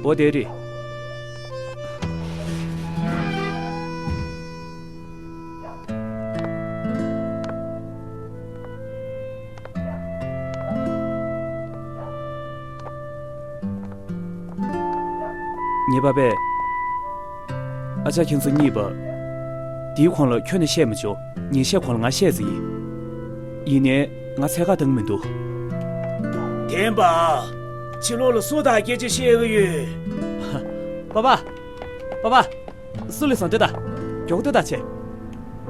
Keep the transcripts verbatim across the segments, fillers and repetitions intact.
འོ་དེ་རེད། ངའི་པ་ཕས། ཨ་ཅག་ཁྱེད་ཚོ་གཉིས་པ། དེའི་གོང་ལ་ཁྱོན་ནས་བཤད་མི་ཆོག་ཉིན་ཤས་གོང་ལ་ང་བཤད་ཟིན་ཡིན། ཡིན་ནའི་ང་འཚོལ་ག་བཏང་མི་འདུག་དེན་པ། ཕྱི་ལོགས་ལ་སུ་དང་སྐད་ཆ་བཤད་གི་ཡོད། པ་པ། པ་པ། སུ་ལས་སོང་ལྟོས་དང་། མགྱོགས་ལྟོས་དང་ཆེ།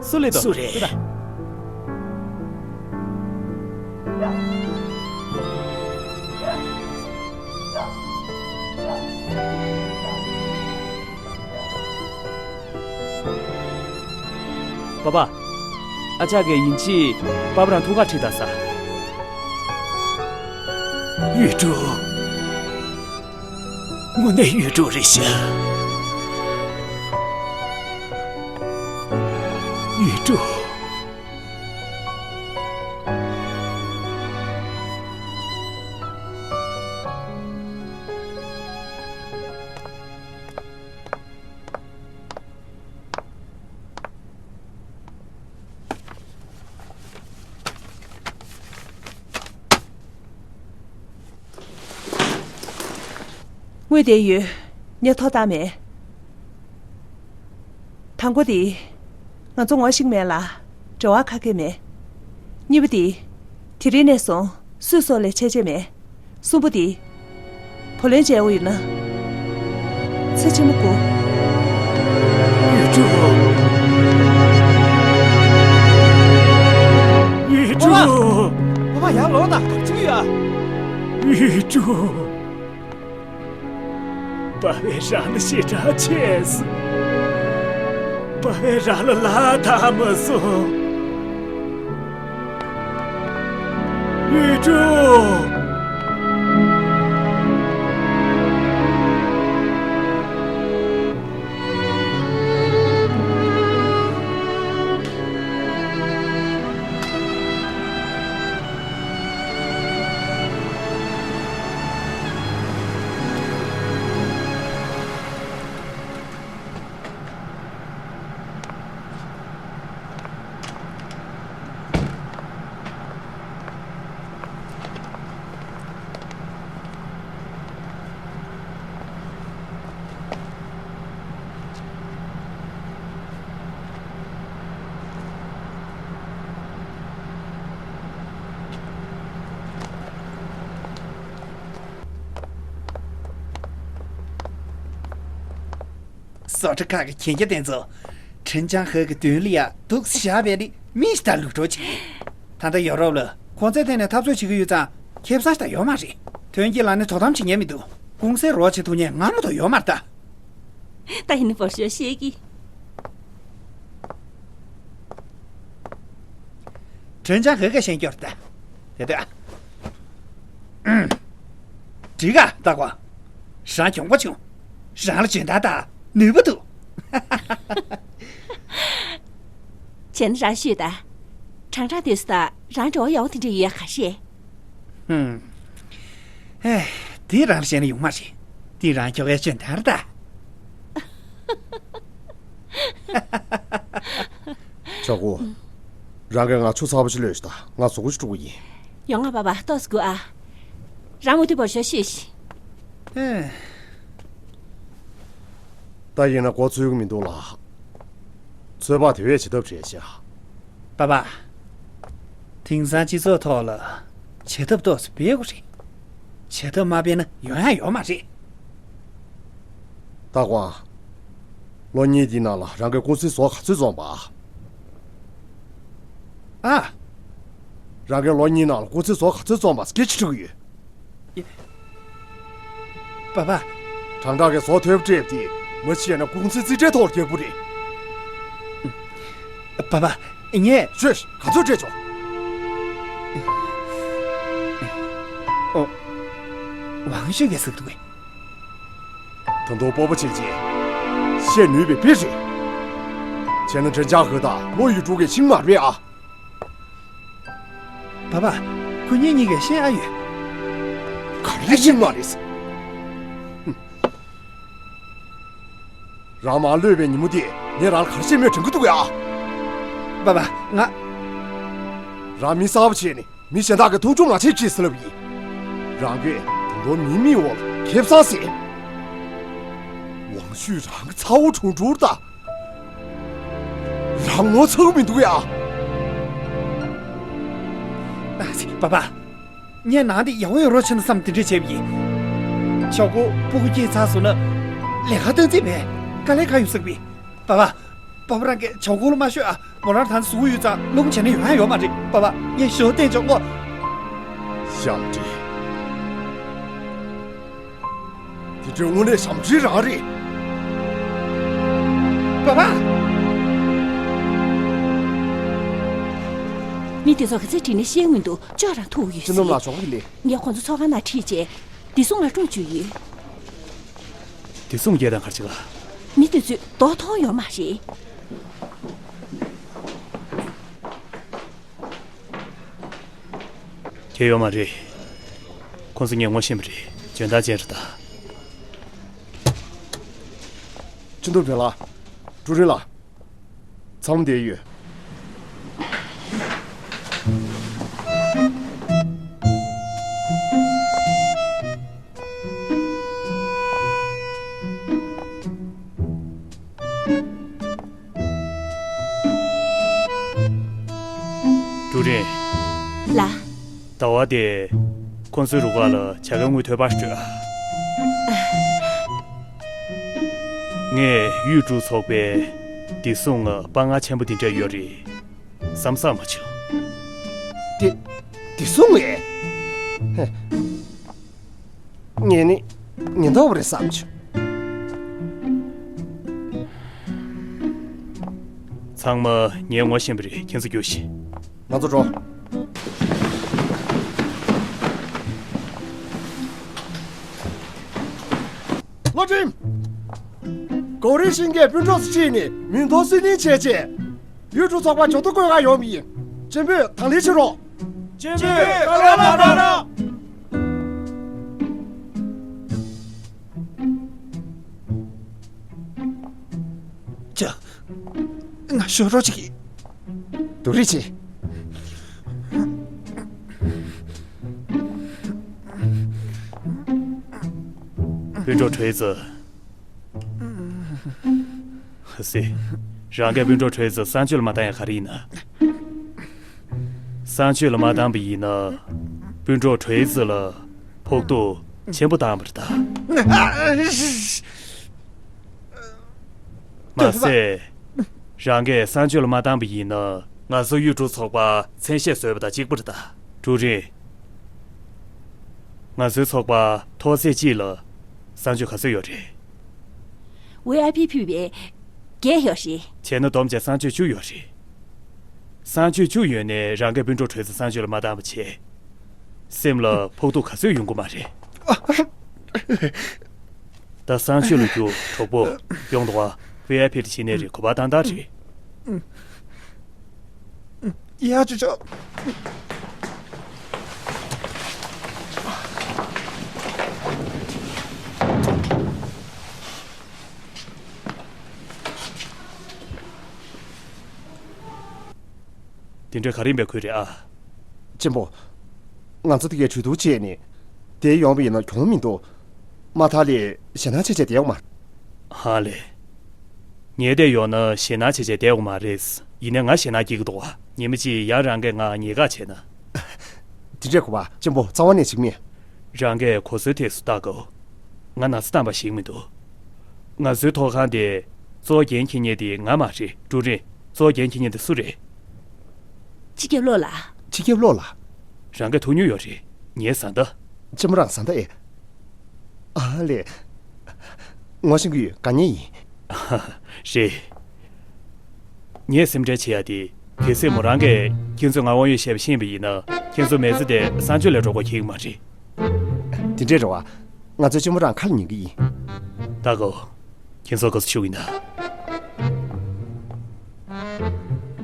སུ་ལས་དོ། སུ་རེད། ལྟོས་དང་། པ་པ། ཨ་ཅག་གིས་ཡིན་གཅིག་པ་པ་རང་ཐུག་ག་ཁྲིད་ད་ཟ། ཡུས་ཀྲུང་། དངོས་གནས་ཡུས་ཀྲུང་རེད་ཤག་ཡུས་ཀྲུང་། དངུལ་དེ་ཡོད། ངས་ཐོ་བཏང་མེད། དང་པོ་དེ། ང་ཚོ་ངོ་ཤེས་མེད་ལ། འབྲེལ་བ་ཁ་གས་མེད། གཉིས་པ་དེ། དེ་རིང་ནས་བཟུང་སུས་སོགས་ལས་བྱེད་བྱེད་མེད། གསུམ་པོ་དེ། བུ་ལོན་འཇལ་དགོས་ཡོད་ན། ཚེ་ཕྱི་མ་དགུ། ཡུས་ཀྲུང་། ཡུས་ཀྲུང་། ཨོ་མ། ཨོ་མ་ཡར་ལོངས་དང་ག་ཚོད་ཡོད། ཡུས་ཀྲུང་། པ་ཕས་རང་ལ་ཞེ་དྲག་ཆེ་སོང་། པ་ཕས་རང་ལ་ལག་བསྟར་མ་སོང་། ཡུས་ཀྲུང་། བཟོ་གྲྭ་ཁག་གི་གན་རྒྱ་དེ་ཚོ། ཁྲིན་ཅང་ཧེ་གི་མདུན་ལ་ཡ་འདུག་བཞག་པས་ནི་མི་ཞིག་ལྟར་ལུག་འགྲོ་བྱེད་ཀྱི། ད་ལྟ་ཡོ་རོབ་ལ་གོང་ཚད་ཐད་ནས་འཐབ་རྩོད་བྱེད་ཀྱི་ཡོད་ཙང་ཁེ་བཟང་ཞིག་ད་ཡོད་མ་རེད། ཐོན་སྐྱེད་ལ་ནི་དོ་དམ་བྱེད་མཁན་མི་འདུག་གུང་སེང་རོགས་བྱེད་ཐུབ་མཁན་ང་མ་གཏོགས་ཡོད་མ་རེད་ད། ད་ཡིན་ན་བོར་ཤོག་ཤེས་ཀྱི། ཁྲིན་ཅང་ཧེ་ག་ཤེས་རྒྱུ་རེད་ད། དེ་དུས་ཨ། འགྲིག་ག་ལྟ་གོ། རང་གྱོང་པོ་བྱུང་། རང་ལ་འཇོན་ཐང་དང་ནུས་པ་འདུག་བྱས་ན་རང་ཤོད་ད། ཁྲང་ཁྲང་དུས་སུ་ད་རང་འགྲོ་བ་ཡག་པོ་དེ་འདྲ་ཡོད་ག་ཤེས། ཧུམ། ཧེ། དེ་རང་ལ་བཤད་ན་ཡོང་མ་རེད། དེ་རང་ཁྱོ་གའི་འཇོན་ཐང་རེད་ད། ཆོག་གོ། རང་གིས་ང་ཆུ་ཚ་པོ་ཞིག་བླུགས་ཤོག་ད་ང་གཟུགས་པོ་ཞིག་བཀྲུ་གི་ཡིན། ཡོང་ང་པ་པ་ཏོག་ཙམ་སྒུག་ཨ། རང་མུ་མཐུད་བོར་ཤོག་ཤོད་ཤིག་ཨེ། ད་ཡིན་ན་མགོ་ཚོས་ཀྱི་མི་འདུག་ལ། ཚོད་དཔག་དེ་བས་བྱེད་ཐབས་བྲལ་ཤག་པ་པ། དེང་སང་སྤྱི་ཚོགས་ཐོག་ལ་བྱེད་ཐབས་ཏོག་ཙམ་སྤེལ་དགོས་རེད། བྱེད་ཐབས་མ་སྤེལ་ན་ཡོང་ཡ་ཡོད་མ་རེད། ཏག་ཝང་། ལོ་གཉིས་འདིའི་ནང་ལ་རང་གི་ཀུང་སིའི་ཟོག་ག་ཚོད་བཙོངས་པ། ཨ། རང་གིས་ལོ་གཉིས་ནང་ལ་ཀུང་སིའི་ཟོག་ག་ཚོད་བཙོངས་པ་སྐད་ཆ་དྲི་གི་ཡོད། པ་པ། དྲང་དྲག་གི་བཟོ་ཐོན་སྤྲད་དེ་མ་བྱས་ན་ཀུང་སི་རྩིས་ཁྲའི་ཐོག་རྒྱག་པོ་རེད། པ་པ། ངས། ཤོད། ག་ཚོད་སྤྲད་ཆོག་ཨོ། ཝང་ཞུས་གས་ཟེར་གི་འདུག་གས། ད་དུང་སྤོབས་པ་བྱེད་ཅིང་བཤད་ནུས་པའི་དཔེ་རེད། བྱས་ན་དྲན་འཇགས་ཧོད་དང་ལོ་ཡུལ་དྲུག་གི་ཤིང་མ་རེད་ཨ། པ་པ། ཁོ་གཉིས་གཉིས་ཀས་བཤད་ཨ་ཡོད། ག་རེ་ཤིང་མ་རེད། རང་མར་གློད་པའི་ཉིན་མོ་དེ་ངས་རང་ལ་ག་རེ་བཤད་མེད་དྲན་གི་འདུག་ཡ། པ་པ། ང་། རང་མི་གསར་པ་བྱས་ནས་མི་གཞན་དག་གི་མཐོང་ཆུང་མ་བྱེད་ཅེས་ཟེར་ལབ་ཡིན། རང་གིས་དུང་རོ་མིའི་མིག་འོག་ལ་ཁེ་བཟང་ཟེར། ཝང་ཞུས་རང་གི་ཚ་བོ་གྲོངས་འགྲོ་ད། རང་ངོ་ཚ་གི་མི་འདུག་ཡ། པ་པ། ངས་ནང་དེ་ཡག་པོ་ཡོད་རོགས་བྱས་ན་བསམ་དེ་འདྲས་བྱས་པ་ཡིན། ཆག་སྒོ་སྤུ་གུ་སྐྱེས་ཚར་སོང་ན་ལས་ཀ་སྟངས་རྩིས་མེད། དཀའ་ལས་ཁག་ཡོང་ས་གི་པ་པ། པ་པ་རང་གིས་ཆག་སྒོ་ལ་མ་ཤོད་ཨ། མོ་རང་ད་ཟུག་ཡོད་ཙང་སློབ་ཁྲིད་བྱས་ན་ཡོང་ཡ་ཡོད་མ་རེད་པ་པ། ངས་ཞོ་བསྟན་ཆོག་གོ། ཞབས་འདྲེན། དེ་འདྲའི་དངོས་གནས་ཞབས་འདྲེན་རང་རེད། པ་པ། མི་དེ་ཚོ་ག་ཚད་བྲིས་ནས་ཤེས་མི་འདུག་ཅོག་རང་ཐུག་ཡོད་སྲིད། སྤྱི་ནོར་ལགས་ཞོགས་པ་ལས། ངས་ཁོང་ཚོ་ཚོགས་ཁང་ནང་ཁྲིད་བྱས། བདེ་སྲུང་ལ་སྒྲུང་བརྗོད་ཡོད། བདེ་སྲུང་སྐད་དང་གར་ཅིག་ལ། མི་དེ་ཚོས་རྡོ་མཐོང་ཡོད་མ་རེད། ཁྱེད་ཡོད་མ་རེད། ཁོང་ཚོ་ངས་ངོ་ཤེས་པ་རེད། འཇོན་ཐང་ཅན་རེད་ད། སྤྱི་འཐུས་བེ་ལ། ཀྲུའུ་རིན་ལགས། ཚང་མ་བསྡད་ཡོད། ཀྲུའུ་རིན། ལགས། ཟླ་བ་དེ། ཁོང་ཚོའི་རུ་ཁག་ལ་བྱ་དགའ་དངུལ་ཐོལ་པར་སྤྲོད་ཨ། ངས་ཡུས་ཀྲུའུ་ཚོགས་པའི་བདེ་སྲུང་ལ་དཔའ་ངར་ཆེན་པོ་འདི་འདྲ་ཡོད་རེད་བསམ་བསམ་མ་བྱུང་། བདེ། བདེ་སྲུང་ངས། ངས་ནི་ཉེན་རྟོག་པ་རེད་བསམ་བྱུང་། ཚང་མ་ངས་ངོ་ཤེས་པ་རེད། ཁྱེད་ཚོ་རྒྱུགས་ཤིག་ང་ཚོ་འགྲོ། བློ་ཁྲིམས། གོ་རི་ཤིང་གིས་སྤུན་གྲོགས་སུ་ཁྲིད་ནས་མིང་ཐོ་སུན་ནིང་བྱས་རྗེས། ཡུལ་གྲུ་ཚོགས་པ་ཇོ་ཏོ་བཀོད་ག་ཡོང་བ་ཡིན། གཅེན་པོས་དང་ལེན་བྱེད་རོགས། གཅེན་པོས་བཀའ་ལན་གནང་རོགས། ཅག་ང་ཤོར་རོགས་ཅིག་སྡུག་རུས་ཆེ། སྤུན་གྲོགས་ཁྲོས་ཙི། ཧ་སེ། རང་གིས་སྤུན་གྲོགས་ཁྲོས་ཙི་གསང་སྤྱོད་ལ་མ་བཏང་ཡ་ག་རེ་ཡིན་ན། གསང་སྤྱོད་ལ་མ་བཏང་པ་ཡིན་ན། སྤུན་གྲོགས་ཁྲོས་ཙི་ལ་ཕོག་ཐུག་ཆེན་པོ་བཏང་བ་རེད་ད། མ་ཟད། རང་གིས་གསང་སྤྱོད་ལ་མ་བཏང་པ་ཡིན་ན། ང་ཚོ་ཡུལ་གྲུ་ཚོགས་པ་མཚན་ཤས་བཟོས་པ་དང་གཅིག་པ་རེད་ད། ཀྲུའུ་རིན། ང་ཚོའི་ཚོགས་པ་ཐོག་ཚད་གཅིག་ལ་གསང་སྤྱོད་ག་ཚོད་ཡོད་རེད། ཝི་ཨའི་ཕི་ཕུད་པའི་བརྒྱད་ཡོད་རེད། བྱས་ན་བསྡོམས་བྱས་གསང་སྤྱོད་བཅུ་ཡོད་རེད། གསང་སྤྱོད་བཅུ་ཡོད་ནས་རང་གིས་སྤུན་གྲོགས་ཁྲོས་ཙི་གསང་སྤྱོད་ལ་མ་བཏང་བ་བྱས། སེམས་ལ་ཕོག་ཐུག་ག་ཚོད་ཡོང་གི་མ་རེད། ད་གསང་སྤྱོད་ལ་རྒྱུགས་གྲོགས་པོ། ཡོང་འདུག་བ། ཝི་ཨའི་ཕི་དེ་བྱེད་ནས་རེད། གོ་བ་བཏང་སྟངས་རེད། ཡ་ཅོ་ཅོ། དེ་འདྲ་ག་རེ་ཡིན་པའི་ཁུལ་རེད་ཨ། གཅེན་པོ། ང་ཚོ་དེ་གའི་གྲོས་བསྡུར་བྱས་ནས། དེ་ཡོང་བ་ཡིན་ན་གྱོང་མི་འདུག་མ་མཐའ་ལས་ཞེད་སྣང་བྱས་བྱས་བསྡད་ཡོང་མ། ཧ་ལས། ངས་བསྡད་ཡོང་ན་ཞེད་སྣང་བྱས་བྱས་བསྡད་ཡོང་མ་རེད། ཡིན་ནའི་ང་ཞེད་སྣང་སྐྱེ་གི་འདུག་བ། ཉི་མ་གཅིག་ཡང་རང་གིས་ང་ཉེས་ཁ་བྱས་ན། དེ་འདྲས་གོ་བ་གཅེན་པོ་རྩ་བ་ནས་བྱེད་ཀྱི་མེད། རང་གིས་གོ་སོའི་ཐད་སུ་བལྟ་དགོས། ང་ན་ཚ་བཏང་པ་ཞིག་མི་འདུག་ང་ཚོའི་ཐོག་ཁང་དེ་གཙོ་བོ་འགན་འཁྱེར་མཁན་དེ་ང་མ་རེད། ཀྲུའུ་རིན། གཙོ་བོ་འགན་འཁྱེར་མཁན་དེ་སུ་རེད། སྤྱི་ཁྱབ་བློ་ལགས། སྤྱི་ཁྱབ་བློ་ལགས། རང་གིས་ཐུག་མྱོང་ཡོད་རེད། ངའི་བཟའ་ཟླ། གཅེན་མོ་རང་བཟའ་ཟླ་ཨེ། ཨ་ལས། ངོ་ཤེས་ཀྱི་ཡོད། དགའ་ཉེ་ཡིན། རེད། ངས་སེམས་ཁྲལ་བྱེད་ཡ་དེ། གལ་སྲིད་མོ་རང་གིས་ཁྱེད་ཚོས་ང་དབང་ཡོད་བཤད་པ་ཤེས་པ་ཡིན་ན། ཁྱེད་ཚོ་མི་ཚེ་དེ་གསང་སྤྱོད་ལས་འགྲོ་དགོས་ཁེལ་གི་མ་རེད། དེ་འདྲས་རེད་བ། ང་ཚོས་གཅེན་མོ་རང་ཁ་ལ་ཉན་གི་ཡིན། ད་གོ། ཁྱེད་ཚོ་ག་ཚོད་ཤུགས་ཡིན་ད།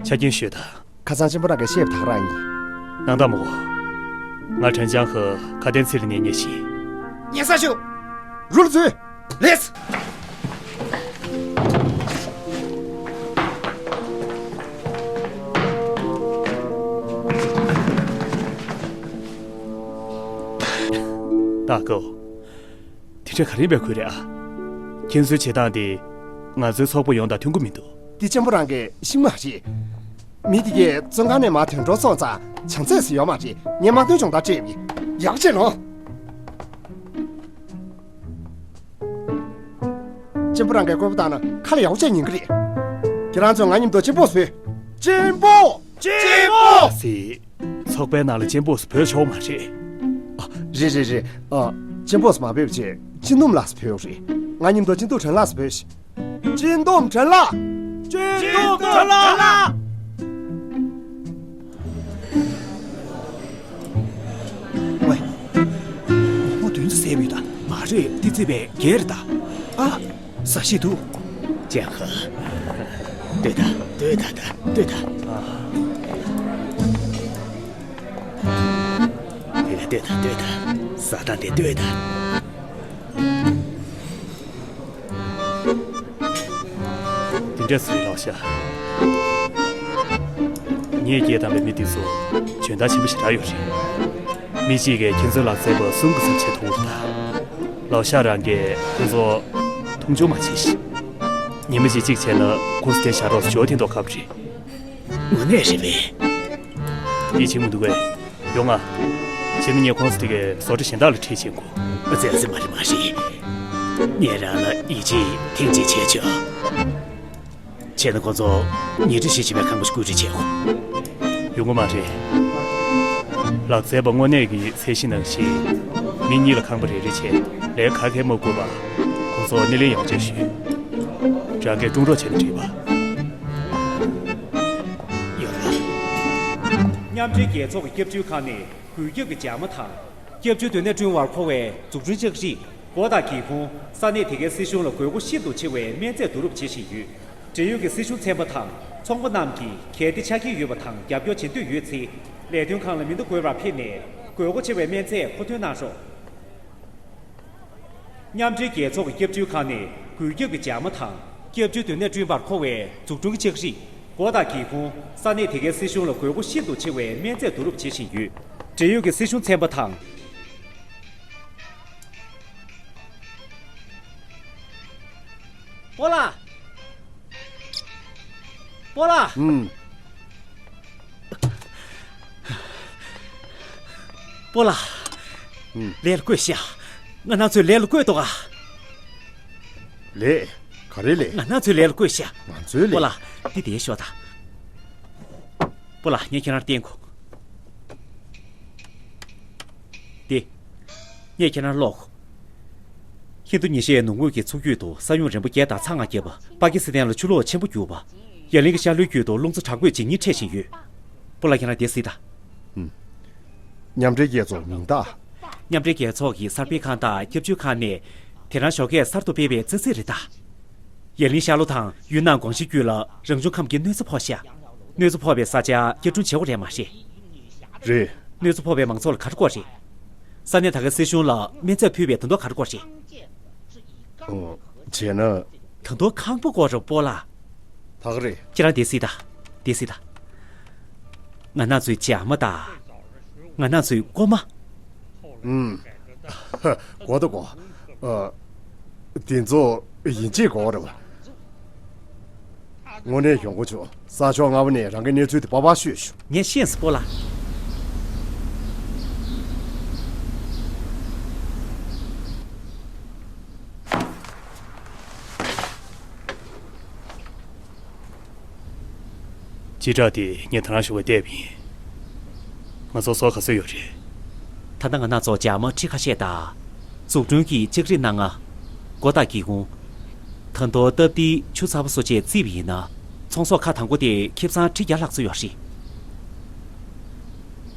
ཆ་རྐྱེན་ཤོད་ད། ཁ་སང་གཅེན་པོ་རང་གིས་བཤད་པ་དག་རང་ཡིན། སྣང་དག་མོ། ང་ཁྲེན་ཅང་ཧེ་ཁ་དན་ཚི་ལ་ནས་ཉེ་ཞིང་། ཉེ་ས་ཞུ། རུལ་ཚུལ། ལེས། སྟག་ཀོ། དེ་འདྲ་ག་རེ་ཡིན་པའི་ཁུལ་རེད་ཨ། ཁྱེད་ཚོའི་བྱེད་སྟངས་དེ་ང་ཚོའི་ཚོགས་པ་ཡོངས་དང་མཐུན་གྱི་མི་འདུག་འདི་གཅེན་པོ་རང་གི་ཤིང་མ་རེད། མི་དེ་གས་བཙོན་ཁང་ནས་མར་ཐོན་འགྲོ་སོང་ཙང་བྱམས་བརྩེ་ཟེར་ཡོད་མ་རེད། ངས་དམག་དོན་སྦྱོང་བརྡར་སྤྲད་ཡོད། ཡག་བྱས་ལོ། གཅེན་པོ་རང་གིས་བཀོད་པ་བཏང་ན་ཁ་ལ་ཡག་པོ་བྱས་ཉན་གི་རེད། ཁྱེད་རང་ཚོས་ང་མཉམ་དུ་གཅེན་པོ་སུ་བོས། གཅེན་པོ། གཅེན་པོ། ཟེར། ཚོགས་པའི་ནང་ལ་གཅེན་པོ་སུ་བོས་ཆོག་མ་རེད། ཨ། རེད་རེད་རེད། ཨ། གཅེན་པོ་སུ་མ་བོས་པ་བྱས་སྤྱི་འདོམས་ལགས་སུ་བོས་རེད། ང་མཉམ་དུ་སྤྱི་འདོམས་ཁྲེན་ལགས་སུ་བོས། སྤྱི་འདོམས་ཁྲེན་ལགས། སྤྱི་འདོམས་ཁྲེན་ལགས། ཝེ། མོ་མོ་དུང་ཚོ་ཟེར་བའི་ད་མ་རེད། ཏི་ཙི་བའི་སྒེར་ད། ཨ། ཟ་ཤེས་འདུག་ཅན་ཧ། ལྟོས་ད། ལྟོས་ད་ད། ལྟོས་ད། དེ་ལ་ལྟོས་ད། ལྟོས་ད། ཟ་སྟངས་དེ་ལྟོས་ད། དེ་འདྲ་སུ་ཡིན་ལོག་ཤག་ངས་སྐད་བཏང་བའི་མི་དེ་ཚོ་འཇོན་ཐང་ཆེན་པོ་ཞེ་དྲག་ཡོད་རེད། མི་གཅིག་གིས་ཁྱེད་ཚོའི་ལག་རྩལ་པ་གསུམ་གྱི་ཚབ་བྱེད་ཐུབ་ཀྱི་རེད་ད། ལོག་ཤག་རང་གིས་ཁོང་ཚོ་མཐོང་ཆུང་མ་བྱེད་ཤིག་ཉི་མ་གཅིག་གཅིག་བྱས་ན་ཁོང་ཚོ་དེ་བཞག་རོགས་ཞོ་འཐེན་མདོག་ཁ་པོ་རེད། དངོས་གནས་རེད་པས། ཡིད་ཆེས་མི་འདུག་གས། ཡོང་ང་། བྱས་ན་ངས་ཁོང་ཚོ་དེ་གའི་བཟོ་གྲྭ་གཞན་དག་ལ་ཁྲིད་ཕྱིན་དགོས། ཨ་ཙི་ཨ་ཙི། མ་རེད་མ་རེད། ངས་རང་ལ་ཡིད་ཆེས་ཐེངས་གཅིག་བྱས་ཆོག་བྱས་ན་ཁོང་ཚོ་ཉིན་རེ་བཞིན་བྱིས་པའི་ཁང་པ་ཞིག་བཀོད་སྒྲིག་བྱེད་དགོས། ཡོང་གི་མ་རེད། ལག་རྩལ་པ་དངོས་གནས་ཀྱི་ཚད་གཞི་ནང་བཞིན། མི་གཉིས་ལ་ཁང་པ་རེ་རེ་བྱས་ལས་ཁ་ཁས་མ་བསྐུར་བར་ཁོང་ཚོ་སྣེ་ལེན་ཡོང་ཆེད་ཞུས། རང་གིས་སྲུང་རོགས་བྱས་ན་འགྲིག་པ། ཡོད་རེད། མཉམ་འབྲེལ་རྒྱལ་ཚོགས་ཀྱི་སྐྱབས་བཅོལ་ཁང་ནས་འགུལ་སྐྱོད་ཀྱི་འཇབ་མ་དང་། སྐྱབས་བཅོལ་སྡོད་གནས་བསྐྲུན་པར་མཁོ་བའི་འཛུགས་སྐྲུན་ལྕགས་རིགས། སྒོ་དང་སྒེའུ་ཁུང་། ས་གནས་དེ་གའི་སྲིད་གཞུང་ལ་དགོས་མཁོ་ཤིན་ཏུ་ཆེ་བའི་སྨན་རྫས་བསྡུ་རུབ་བྱེད་བཞིན་ཡོད། འབྲེལ་ཡོད་ཀྱི་སྲིད་གཞུང་ཚན་པ་དང་ཚོང་པ་རྣམས་ཀྱིས་གལ་ཏེ་ཆ་རྐྱེན་ཡོད་པ་དང་རྒྱབ་སྐྱོར་བྱེད་འདོད་ཡོད་ཚེ། ལས་དོན་ཁང་ལ་མི་འདུ་འགོད་པར་ཕེབས་ནས་དགོས་མཁོ་ཆེ་བའི་སྨན་རྫས་མཁོ་འདོན་གནང་རོགས། མཉམ་འབྲེལ་རྒྱལ་ཚོགས་ཀྱི་སྐྱབས་བཅོལ་ཁང་ནས་འགུལ་སྐྱོད་ཀྱི་འཇབ་མ་དང་། སྐྱབས་བཅོལ་སྡོད་གནས་བསྐྲུན་པར་མཁོ་བའི་འཛུགས་སྐྲུན་གྱི་ལྕགས་རིགས། སྒོ་དང་སྒེའུ་ཁུང་། ས་གནས་དེ་གའི་སྲིད་གཞུང་ལ་དགོས་མཁོ་ཤིན་ཏུ་ཆེ་བའི་སྨན་རྫས་བསྡུ་རུབ་བྱེད་བཞིན་ཡོད། འབྲེལ་ཡོད་ཀྱི་སྲིད་གཞུང་ཚན་པ་དང་། སྤོ་ལགས། སྤོ་ལགས། ཨུམ། སྤོ་ལགས། ཨུམ། ལས་ལ་བསྐོས་ཤག་ང་རང་ཚོའི་ལས་ལ་བསྐོས་འདུག་ག་ལས། ག་རེ་ལས། ང་རང་ཚོའི་ལས་ལ་བསྐོས་ཤག་ང་ཚོའི་ལས། སྤོ་ལགས། འདི་དེའི་ཤོག་དང་། སྤོ་ལགས། ངས་ཁྱེད་རང་བསྟན་དགོས། དེ། ངས་ཁྱེད་རང་ཀློག་ཧིན་རྡུ་ཉི་ཞི་ཡའི་ནུབ་ངོས་ཀྱི་མཚོ་རྒྱུད་དུ་ས་ཡོམ་རིམ་པ་བརྒྱད་དང་ཚེག་ལྔ་བརྒྱབ་པ། པ་ཀི་སི་ཐན་ལ་ཆུ་ལོག་ཆེན་པོ་གྱུར་པ། ཡ་གླིང་གི་ཤར་ལྷོའི་རྒྱུད་དུ་རླུང་འཚུབ་དྲག་པོས་ཇི་སྙེད་འཕྲད་བཞིན་ཡོད། སྤོ་ལགས། ཁྱེད་རང་དེ་གཟིགས་དང་། ཨུམ། མཉམ་འབྲེལ་རྒྱལ་ཚོགས་མིང་རྟགས། མཉམ་འབྲེལ་རྒྱལ་ཚོགས་ཀྱི་གསར་སྤེལ་ཁང་དང་སྐྱབས་བཅོལ་ཁང་ནས་དེ་རིང་ཞོགས་ཀས་གསར་དུ་སྤེལ་བའི་རྩ་ཚིག་རེད་ད། ཡ་གླིང་ཤར་ལྷོ་དང་ཡུན་ནན་ཀོང་ཞི་རྒྱུད་ལ་རང་བྱུང་ཁམས་ཀྱི་གནོད་འཚེ་ཕོག་ཤག་གནོད་འཚེ་ཕོག་པའི་ས་ཆ་བསྐྱར་སྐྲུན་བྱེད་དགོས་རེད་མ་རེད། རེད། གནོད་འཚེ་ཕོག་པའི་མང་ཚོགས་ལ་ག་རེ་དགོས་རེད། ས་གནས་ད་གའི་སྲིད་གཞུང་ལ་སྨན་རྫས་ཕུལ་བའི་ད་དུང་ག་རེ་དགོས་རེད། ཨོ། བྱས་ན། ད་དུང་ཁང་པ་དགོས་རེད་སྤོ་ལགས། ད་ག་རེད། ཁྱེད་རང་དེ་གཟིགས་དང་། དེ་གཟིགས་དང་། ང་རང་ཚོའི་འཇབ་མ་དང་། ང་རང་ཚོའི་མགོ་མ། ཨུམ། གོ་ད་གོ། ཨ། དེ་ཚོ་ཡིན་གཅིག་གོ་རེད་བ། དངོས་གནས་ཡོང་གི་ཆོག་ས་ཕྱོགས་སྔ་པོ་ནས་རང་གི་གནས་ཚུལ་དེ་པ་པ་ཤོད་ཤོག་ངས་ཤེས་སོང་སྤོ་ལགས། སྤྱི་བསྒྲགས་དེ་ངས་ད་རང་ཞོགས་པ་བལྟས་པ་ཡིན། ང་ཚོ་བཟོ་ག་ཚོད་ཡོད་རེད། ད་ལྟ་ང་རང་ཚོ་འཇབ་མ་ཁྲི་ཁ་ཤས་དང་། འཛུགས་སྐྲུན་གྱི་ལྕགས་རིགས་སྣ་ལྔ། སྒོ་དང་སྒེའུ་ཁུང་། ད་དུང་སྟབས་བདེའི་ཆུ་ཚ་པོ་སོགས་བཅས་བརྩིས་པ་ཡིན་ན། ཚོང་ཟོག་ཁག་དང་པོ་དེ་ཁེ་བཟང་ཁྲི་བརྒྱ་ལྷག་ཙམ་ཡོད་རེད།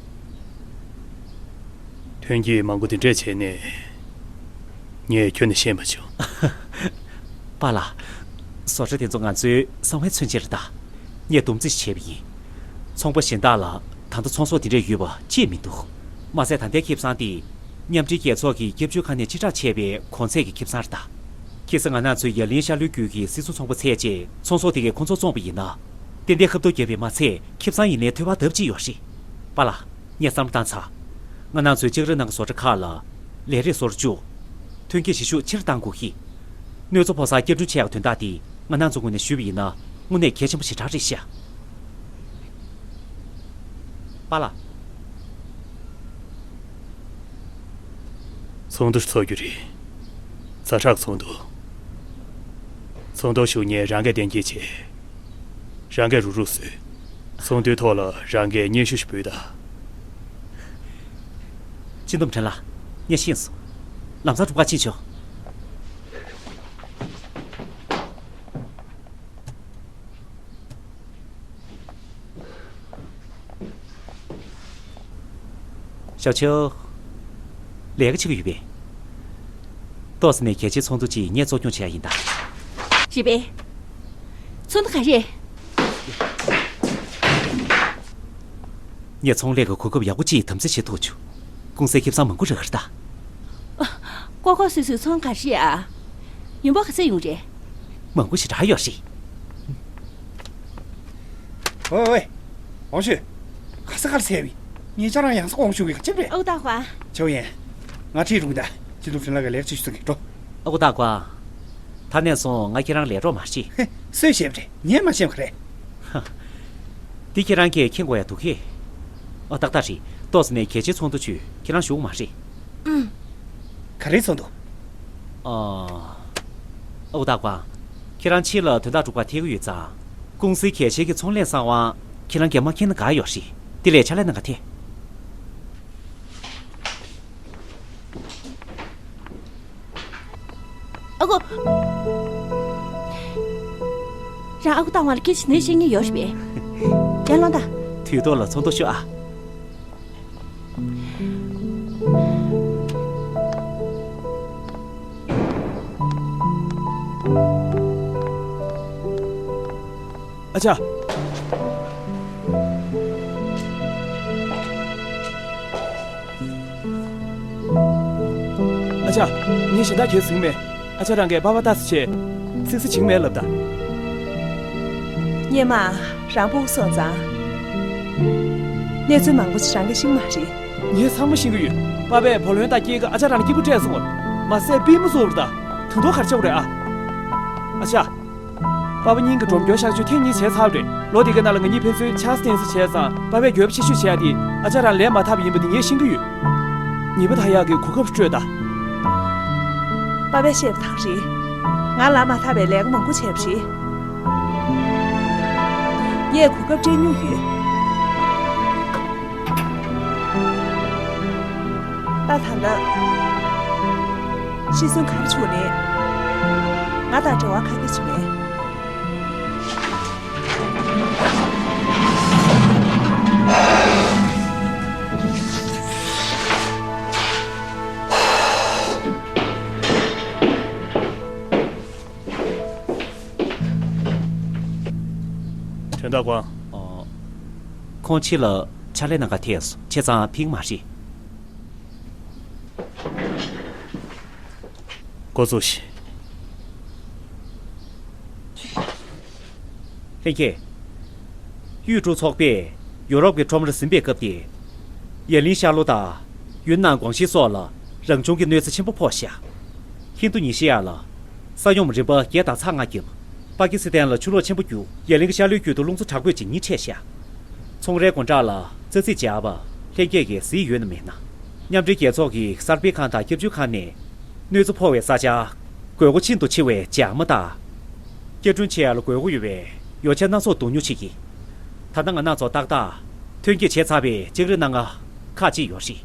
ཐོན་སྐྱེད་མང་པོ་དེ་འདྲས་བྱས་ནས། ངས་ཁྱོན་ནས་ཤེས་མ་བྱུང་། པཱ་ལགས། བཟོ་གྲྭ་དེ་ཚོ་ང་ཚོའི་གསང་བའི་མཚོན་ཆ་རེད་ད། ངས་སྡོམ་རྩིས་བྱས་པ་ཡིན། ཚོང་པ་གཞན་དག་ལ་ད་ལྟ་ཚོང་ཟོག་དེ་འདྲས་ཡོད་པ་ཅིས་མི་འདུག་མ་ཟད་ད་ལྟའི་ཁེ་བཟང་དེ། མཉམ་འབྲེལ་རྒྱལ་ཚོགས་ཀྱི་སྐྱབས་བཅོལ་ཁང་ནས་སྤྱི་བསྒྲགས་བྱས་པའི་གོང་ཚད་ཀྱི་ཁེ་བཟང་རེད་ད། ཁ་སང་ང་རང་ཚོའི་ཡ་གླིང་ཤར་ལྷོའི་རྒྱུད་ཀྱི་སྲིད་ཚོང་ཚོང་པ་ཚད་ཅིག་ཚོང་ཟོག་དེ་གའི་ཁོང་ཚོར་བཙོངས་པ་ཡིན་ན། ཏན་ཏན་ཁ་ཐུག་བརྒྱབ་པས་མ་ཚད་ཁེ་བཟང་ཡིན་ནའི་ཐོལ་པ་ལྡབ་གཅིག་ཡོད་རེད། པཱ་ལགས། ངས་བསམ་བློ་བཏང་ཚར། ང་རང་ཚོའི་ལྕགས་རི་ནང་གི་བཟོ་གྲྭ་ཁག་ལ། ལས་རེས་སོར་བཅུག་ཐོན་སྐྱེད་བྱེད་ཤུགས་ཆེ་རུ་གཏང་དགོས་ཀྱི། གནོད་འཚེ་ཕོག་སར་སྐྱེལ་སྒྲོལ་བྱེད་ཡག་དོན་དག་དེ་ང་རང་ཚོ་ངོས་ནས་ཞུས་པ་ཡིན་ན་དངོས་གནས་གལ་ཆེན་པོ་ཞེ་དྲག་རེད་ཤག་པཱ་ལགས། ཚོགས་འདུ་ཚོགས་རྒྱུ་རེད། ཛ་དྲག་ཚོགས་འདུ། ཚོགས་འདུར་ཞུགས་མཁན་རང་གིས་གཏན་འཁེལ་བྱས། རང་གིས་རུག་རུག་བཟོས། ཚོགས་འདུའི་ཐོག་ལ་རང་གིས་སྙན་ཞུ་ཞིག་འབུལ་དང་། སྤྱི་འདོམས་ཁྲེན་ལགས། ངས་ཤེས་སོང་། ལམ་སང་རུ་ཁག་ཕྱིན་ཆོག་ཞའོ་ཆའོ། ལས་ཀ་བྱེད་ཀྱི་ཡོད་པས། ཏོག་ཙམ་ནས་གལ་ཆེའི་ཚོགས་འདུ་ཅིག་ངས་གཙོ་སྐྱོང་བྱེད་ཡ་ཡིན་ད། རེད་པས། ཚོགས་འདུ་ག་རེད། ངས་ཚོང་ལས་ཀྱི་གོ་སྐབས་ཡག་པོ་ཅིག་དམ་འཛིན་བྱེད་ཐུབ་བྱུང་། ཀུང་སིའི་ཁེ་བཟང་མང་པོ་རག་གི་རེད་ད། ལྐོག་ལྐོག་སུད་སུད་ཚོང་ག་རེ་རེད་ཨ། ཡོང་འབབ་ག་ཚད་ཡོང་རེད། མང་པོ་ཞེ་དྲག་ཡོད་རེད། ཝེ་ཝེ། ཝང་ཞུས། ག་ས་ག་ལ་ཟེར་བས། ངས་ཅང་རང་ཡང་ས་ཀོང་ཞུ་གི་ག་ཅེབ་རེད། ཨའུ་ཏཱ་ཧྥང་། ཆའོ་ཡན། ང་ཁྲིད་རུང་ད། སྤྱི་འདོམས་ཁྲིན་ལགས་ཀྱི་ལས་ཀ་བྱེད་ཤུགས་ཚང་གི་འགྲོ། ཨའུ་ཏཱ་ཧྥང་། ད་ནས་བཟུང་ང་ཁྱེད་རང་ལས་གྲོགས་མ་བྱེད། ཧེ། སུས་བཤད་པ་རེད། ངས་མ་བཤད་པ་རེད། ཧ། འདི་ཁྱེད་རང་གིས་མཁྱེན་དགོས་ཡ་འདུག་གས། ཨ་ཏག་ཏག་རེད། ཏོག་ཙམ་ནས་གལ་ཆེའི་ཚོགས་འདུ་ཚོས་ཁྱེད་རང་ཞུགས་མ་རེད། ཨུམ། ག་རེའི་ཚོགས་འདུ། ཨ། ཨའུ་ཏཱ་ཧྥང་། ཁྱེད་རང་ཕྱི་ལ་དོན་དག་སྒྲུབ་གར་ཐད་ཀྱི་ཡོད་ཙང་། ཀུང་སིའི་གལ་ཆེ་གི་ཚོང་ལས་གསང་བ། ཁྱེད་རང་གིས་མ་མཁྱེན་ན་དགའ་ཡོད་རེད། དེ་ལས་ཕྱག་ལས་གནང་ག་ཐད། ཨ་ཁུ། རང་ཨ་ཁུ་ཏཱ་ཧྥང་ལ་སྐད་ཆ་འདི་བཤད་མཁན་ཡོད་རེད་པས། ཡར་ལོངས་དང་། དུས་ཐོག་ལ་ཚོགས་འདུ་ཤོག་ཨ། ཨ་ཅག་ཨ་ཅག་ངས་གཞན་དག་གས་ཟིན་མེད། ཨ་ཅག་རང་གིས་པཱ་པཱ་ལྟ་ས་བྱས། ཚིག་ས་བྱིང་མེད་ལབ་ད། སྔོན་མ་རང་ཕྲུ་གུ་སོང་ཙང་། གནས་ཚུལ་མང་པོ་ཞིག་རང་གིས་ཤེས་མ་རེད། ངས་ཚང་མ་ཤེས་ཀྱི་ཡོད། པཱ་པས་བུ་ལོན་དང་སྐྱེས་སྐར་ཨ་ཅག་རང་ལ་སྐྱིད་པོ་སྤྲད་སོང་ངམ། མ་ཟད་པུས་མོ་བཙུགས་པ་རེད་ད། ད་དུང་ག་རེ་བྱེད་དགོས་རེད་ཨ། ཨ་ཅག་པཱ་པ་སྙིང་གི་སྒྲོམ་སྐྱོར་གཤག་བཅོས་ཐེངས་གཉིས་བྱས་ཚར་བ་རེད། ལོ་དེ་གའི་ནང་ལ་ང་གཉིས་ཕན་ཚུན་ཆང་སི་བསྟན་ས་བྱས་ཙང་པཱ་པས་འགྱོད་པ་ཆེ་ཤོས་བྱས་ཡ་དེ་ཨ་ཅག་རང་ལས་མ་ཐར་བ་ཡིན་པ་དེ་ངས་ཤེས་ཀྱི་ཡོད། ཉེས་པ་དག་ཡག་གི་གོ་སྐབས་སྤྲོད་ད། པཱ་པས་བཤད་པ་དག་རེད། ང་ལས་མ་ཐར་བའི་ལས་ཀ་མང་པོ་བྱས་པ་རེད། ངས་གོ་སྐབས་སྤྲད་མྱོང་ཡོད། ད་ད་ལྟ་ཤི་གསོན་ག་རེ་བྱུང་ནའི་ང་དང་འབྲེལ་བ་ག་གེ་བྱས་མེད། ཁྲེན་ཏཱ་ཀོང་། ཨོ། ཁོང་ཕྱི་ལ་ཕྱག་ལས་གནང་ག་ཐད་སོང་། བྱས་ཙང་ཕིང་མ་རེད། འགོ་བཙུགས་ཤིག་ལྷན་རྒྱས། ཡུས་ཀྲུའུ་ཚོགས་པས་ཡོ་རོབ་ཀྱི་ཁྲོམ་ར་ཟིན་པའི་སྐབས་དེར། ཡ་གླིང་ཤར་ལྷོ་དང་ཡུན་ནན་ཀོང་ཞི་སོགས་ལ་རང་བྱུང་གི་གནོད་འཚེ་ཆེན་པོ་ཕོག་བཞག་ཧིན་རྡུ་ཉི་ཞི་ཡ་ལ་ས་ཡོམ་རིམ་པ་བརྒྱད་དང་ཚེག་ལྔ་བརྒྱབ། པ་ཀི་སི་ཐན་ལ་ཆུ་ལོག་ཆེན་པོ་རྒྱུག་ཡ་གླིང་གི་ཤར་ལྷོའི་ཁུལ་དུ་རླུང་འཚུབ་དྲག་པོས་ཅིག་ཉིལ་འཕྲད་བཞག་ཚོང་རའི་སྒོ་འགྲམ་ལ་ཙག་ཙིག་སྦྱར་བ་ལྷན་རྒྱས་ཀྱིས་གཟིགས་ཡོད་ན་མེད་ན། མཉམ་འབྲེལ་རྒྱལ་ཚོགས་ཀྱི་གསར་སྤེལ་ཁང་དང་སྐྱབས་བཅོལ་ཁང་ནས་གནོད་འཚེ་ཕོག་པའི་ས་ཆར་དགོས་མཁོ་ཤིན་ཏུ་ཆེ་བའི་སྦྱར་མ་དང་། སྐྱེལ་སྒྲོལ་བྱེད་ཡ་ལ་དགོས་མཁོ་ཡོད་པའི་ཡོ་བྱད་སྣ་ཚོགས་བསྡུ་ཉོ་བྱེད་ཀྱི། ད་ལྟ་ང་རང་ཚོ་ཏག་ཏག་ཐོན་སྐྱེད་བྱས་ཚར་བའི་ལྕགས་རི་སྣ་ལྔ་ཁག་ཅིག་ཡོད་རེད།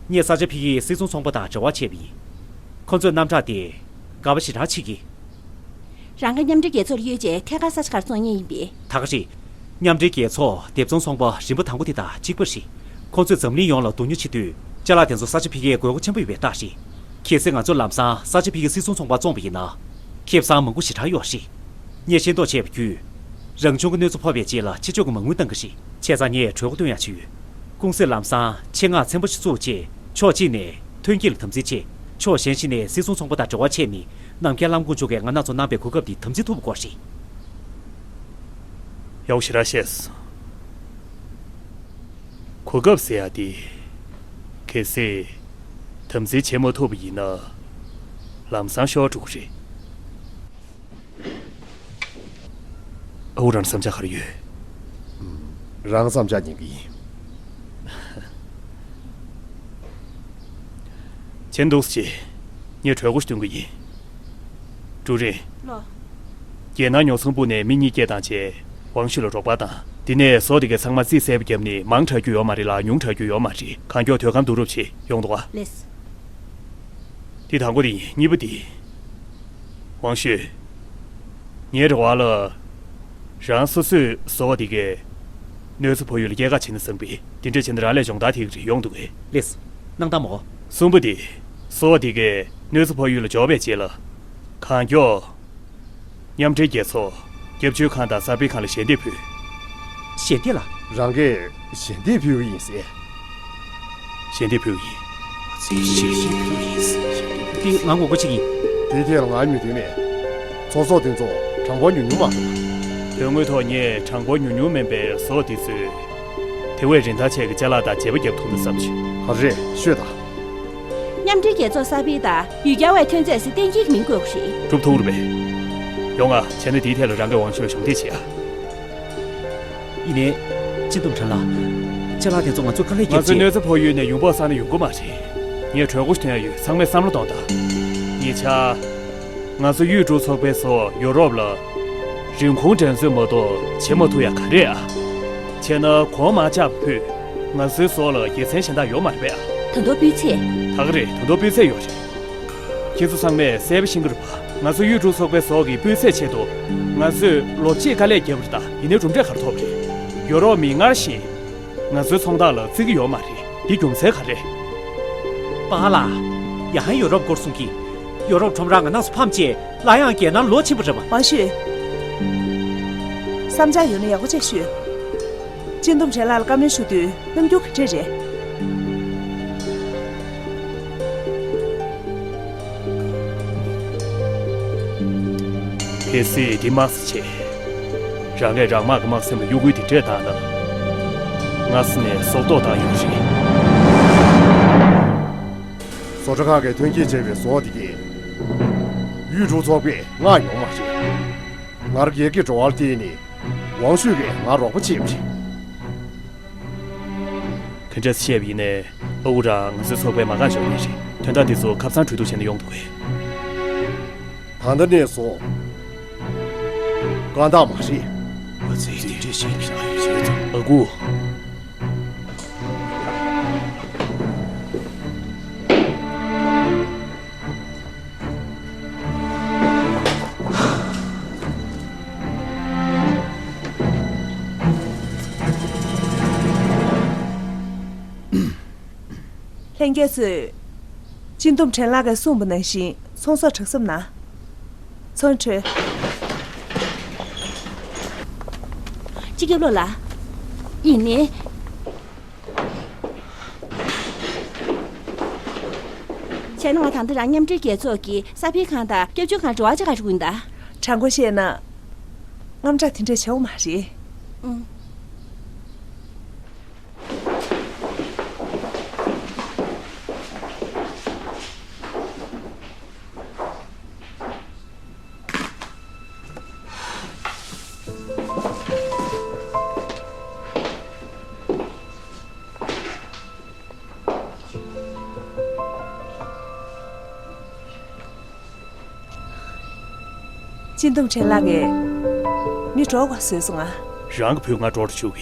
ངས་ས་ཆ་ཕ་གིའི་སིལ་ཚོང་ཚོང་པ་དང་འབྲེལ་བ་བྱས་པ་ཡིན། ཁོ་ཚོས་རྣམ་གྲངས་དེ་དགའ་པོ་ཞེ་དྲག་བྱེད་ཀྱི། རང་དགའ་མཉམ་འབྲེལ་རྒྱལ་ཚོགས་ལ་གཡོལ་རྗེས་ཐད་ཀར་ས་ཆ་གར་བཙོང་མཁན་ཡིན་པས། ད་ག་རེད། མཉམ་འབྲེལ་རྒྱལ་ཚོགས་སྡེབ་ཚོང་ཚོང་པ་རིམ་པ་དང་པོ་དེ་དང་གཅིག་པ་རེད། ཁོ་ཚོས་འཛམ་གླིང་ཡོངས་ལ་བསྡུ་ཉོ་བྱེད་དུས་ཅ་ལག་དེ་ཚོ་ས་ཆ་ཕ་གིར་དགོས་མཁོ་ཆེན་པོ་ཡོད་པའི་རྟགས་རེད། གལ་སྲིད་ང་ཚོས་ལམ་སང་ས་ཆ་ཕ་གིའི་སིལ་ཚོང་ཚོང་པར་བཙོངས་པ་ཡིན་ན། ཁེ་བཟང་མང་པོ་ཞེ་དྲག་ཡོད་རེད། ངས་ཤེས་རྟོགས་བྱས་པ་བརྒྱུད། རང་བྱུང་གི་གནོད་འཚེ་ཕོག་པའི་རྗེས་ལ་ཕྱི་ཕྱོགས་ཀྱི་མ་དངུལ་གཏང་གི་རེད། བྱས་ཙང་ངས་གྲོས་འགོ་བཏོན་ཡག་ཅིག་ཡོད། ཀུང་སིས་ལམ་སང་ཆེད་མངགས་ཚན་པ་ཞིག་བཙུགས་རྗེས་ཕྱོགས་གཅིག་ནས་ཐོན་སྐྱེད་ལ་དམ་འཛིན་བྱེད། ཕྱོགས་གཞན་ཞིག་ནས་སིལ་ཚོང་ཚོང་པ་དང་འབྲེལ་བ་བྱས་ནས་ནམ་མཁའི་ལྷ་མོ་དཀོན་མཆོག་གིས་ང་རང་ཚོར་གནང་པའི་གོ་སྐབས་འདི་དམ་འཛིན་ཐུབ་པ་དགོས་རེད། ཡག་པོ་ཞེ་དྲག་བཤད་སོང་། གོ་སྐབས་ཟེར་ཡ་དེ། གལ་སྲིད། ད་ དམ་འཛིན་བྱེད་མ་ཐུབ་པ་ཡིན་ན། ལམ་སང་ཤོར་འགྲོ་གི་རེད། ཨ་ཁུ་རང་བསམ་འཆར་ག་རེ་ཡོད། རང་བསམ་འཆར་ཉན་གི་ཡིན། མཁྱེན་འདུག་སེ་བྱེད། ངས་གྲོས་འགོ་ཞིག་འདོན་གི་ཡིན། ཀྲུའུ་རིན། ལོ། རྒྱལ་ནང་ཉོ་ཚོང་པུའུ་ནས་མི་གཉིས་སྐད་བཏང་བྱས། ཝང་ཤུས་ལ་རོགས་པ་དང་། འདི་ནས་བཟོ་དེ་གའི་ཚང་མ་རྩིས་གསལ་པོ་བརྒྱབ་ནས་མང་དྲགས་རྒྱུ་ཡོད་མ་རེད་ལ་ཉུང་དྲགས་རྒྱུ་ཡོད་མ་རེད། གང་མགྱོགས་དུས་སྒང་བསྡུ་རུབ་བྱེད། ཡོང་འདུག་ག། ལགས། འདི་དང་པོ་དེ་ཡིན། གཉིས་པ་དེ། ཝང་ཤུས། ངའི་རེ་བ་ལ། རང་སོ་སོས་བཟོ་བ་དེ་གའི་གནོད་འཚེ་ཕོག་ཡུལ་ལ་སྐྱེལ་ཀ་བྱེད་ན་བསམ་པས། དེ་འདྲ་བྱས་ན་རང་ལ་སྦྱོང་བརྡར་ཐེབས་ཀྱི་རེད། ཡོང་འདུག་གས། ལགས། གནང་དང་མོ། གསུམ་པ་དེ། བཟོ་བ་དེ་གའི་གནོད་འཚེ་ཕོག་ཡུལ་ལ་འབྱོར་བའི་རྗེས་ལ། གང་མགྱོགས། མཉམ་འབྲེལ་རྒྱལ་ཚོགས། སྐྱབས་བཅོལ་ཁང་དང་གསར་སྤེལ་ཁང་ལ་ཞལ་འདེབས་ཕུལ། ཞལ་འདེབས་ལ། རང་གིས་ཞལ་འདེབས་ཕུལ་གི་ཡིན་ཟེར། ཞལ་འདེབས་ཕུལ་གི་ཡིན། ཞལ་འདེབས་ཕུལ་གི་ཡིན། འདི་ང་དགོས་མཁོ་ཅིག་ཡིན། དེའི་ཐད་ལ་ང་མོས་མཐུན་མེད། ཚོང་ཟོག་དེ་ཚོ་གྲངས་འབོར་ཉུང་ཉུང་མ་རེད། དོན་དངོས་ཐོག་ངས་གྲངས་འབོར་ཉུང་ཉུང་མིན་པའི་ཟོག་དེ་ཚོས། དེ་བས་རིན་ཐང་ཆེ་གི་ཅ་ལག་དང་བརྗེ་པོ་རྒྱབ་ཐུབ་ན་བསམ་བྱུང་། ག་རེ་རེད་ཤོད་དང་། མཉམ་འབྲེལ་རྒྱལ་ཚོགས་གསར་སྤེལ་དང་ཡུལ་གྱར་བའི་ཐོན་རྫས་ཟེར་གཏན་འཁེལ་གྱི་མིང་བཀོད་པ་རེད། གྲུབ་ཐུབ་རེད་པས། ཡོང་ང་། བྱས་ན་དེའི་ཐད་ལ་རང་གིས་ཝང་ཤུས་ལ་གཞོགས་འདེགས་བྱེད་ཨ། ཡིན་ནའི། སྤྱི་འདོམས་ཁྲེན་ལགས། ཅ་ལག་དེ་ཚོ་ང་ཚོས་དཀའ་ལས་ང་བརྒྱབ་ཚོའི་རྗེས། གནོད་འཚེ་ཕོག་ཡུལ་ནས་ཡོང་འབབ་བསགས་ན་ཡོང་གི་མ་རེད། ངས་གྲོས་འགོ་ཞིག་འདོན་ཡ་ཡོད། ཚང་མས་བསམ་བློ་གཏོང་དང་། གཉིས་ཆ། ང་ཚོ་ཡུས་ཀྲུའུ་ཚོགས་པའི་ཟོག་ཡོ་རོབ་ལ་རིན་གོང་འགྲན་རྩོད་མ་གཏོགས་བྱེད་མ་ཐུབ་ཡ་ག་རེ་ཨ། བྱས་ན་གོང་མར་བཅག་པ་ཕུད། ང་ཚོའི་ཟོག་ལ་དགེ་མཚན་གཞན་དག་ཡོད་མ་རེད་པས་ཨ། ད་དུང་སྤུས་ཚད། ད་ག་རེད། ད་དུང་སྤུས་ཚད་ཡོད་རེད། ཁྱེད་ཚོ་ཚང་མས་གསལ་པོ་ཤེས་ཀྱི་རེད་པ། ང་ཚོ་ཡུས་ཀྲུའུ་ཚོགས་པའི་ཟོག་གི་སྤུས་ཚད་ཆེད་དུ། ང་ཚོས་ལོ་གཅིག་དཀའ་ལས་བརྒྱབ་པ་རེད་ད། ཡིན་ནའི་གྲུབ་འབྲས་ག་རེ་ཐོབ་རེད། ཡོ་རོབ་མིས་སྔར་བཞིན། ང་ཚོའི་ཚོང་རྟགས་ལ་བརྩི་གི་ཡོད་མ་རེད། འདི་རྒྱུ་མཚན་ག་རེ། པཱ་ལགས། ཡ་ཧན་ཡོ་རོབ་སྐོར་གསུང་གིས། ཡོ་རོབ་ཁྲོམ་ར་ང་རང་ཚོ་ཕམ་བྱས། སླར་ཡང་རྒྱལ་ནང་ལོག་ཕྱིན་པ་རེད་པ། ཝང་ཤུས། བསམ་འཆར་ཡོད་ན་ཡག་པོ་བྱས་ཤོད། སྤྱི་འདོམས་ཁྲེན་ལགས་ལ་བཀའ་མོལ་ཞུ་དུས་རྣམ་འགྱུར་ག་འདྲ་རེད། གལ་སྲིད་འདི་དམག་ས་བྱས། རང་གིས་རང་དམག་གི་དམག་སེམས་ལ་གཡོ་འགུལ་དེ་འདྲས་བཏང་ན། སྔ་ས་ནས་སྲོག་ཐོག་བཏང་ཡོང་རེད། བཟོ་གྲྭ་ཁག་གིས་ཐོན་སྐྱེད་བྱས་པའི་ཟོག་དེ་གས། ཡུས་ཀྲུའུ་ཚོགས་པས་མངགས་ཡོང་མ་རེད། ང་རང་སྒེར་གྱི་འགྲོ་བ་ལ་བརྟེན་ནས། ཝང་ཤུས་ཀྱིས་ང་རོགས་པ་བྱས་པ་རེད། དེ་འདྲ་བཤད་པ་ཡིན་ནའི། ཨ་ཁུ་རང་ང་ཚོའི་ཚོགས་པའི་མ་རྐང་འཇོག་མཁན་རེད། དོན་དག་འདི་ཚོ་ཁ་སང་གྲོས་བསྡུར་བྱས་ན་ཡོང་འདུག་གས། ད་ལྟ་ནས་བཟུང་། དཀའ་ཐག་མ་རེད། ཨ་ཙི། དེ་འདྲས་བཤད་ཀྱི་ཡོད་ཙང་། ཨ་ཁུ། ལྷན་རྒྱས་ཚོས། སྤྱི་འདོམས་ཁྲེན་ལགས་ཀྱིས་གསུངས་པ་ནང་བཞིན་ཚོང་ཟོག་གྲབས་གསབ་གནང་། ཚོང་འཕྲོས། སྤྱི་ཁྱབ་བློ་ལགས། ཡིན་ནའི། བྱས་ན་ང་ད་ལྟ་རང་མཉམ་འབྲེལ་རྒྱལ་ཚོགས་ཀྱི་གསར་སྤེལ་ཁང་དང་སྐྱབས་བཅོལ་ཁང་འབྲེལ་བ་བྱེད་ག་འགྲོ་གི་ཡིན་ད། དྲང་པོ་བཤད་ན། དངངས་སྐྲག་དེ་འདྲ་བྱེད་དགོས་མ་རེད། ཨང་། སྤྱི་འདོམས་ཁྲེན་ལགས་ཀྱིས་མི་གྲོགས་པ་བཟོས་སོང་ང་། རང་གི་བུ་ང་གྲོགས་སུ་བཅུག་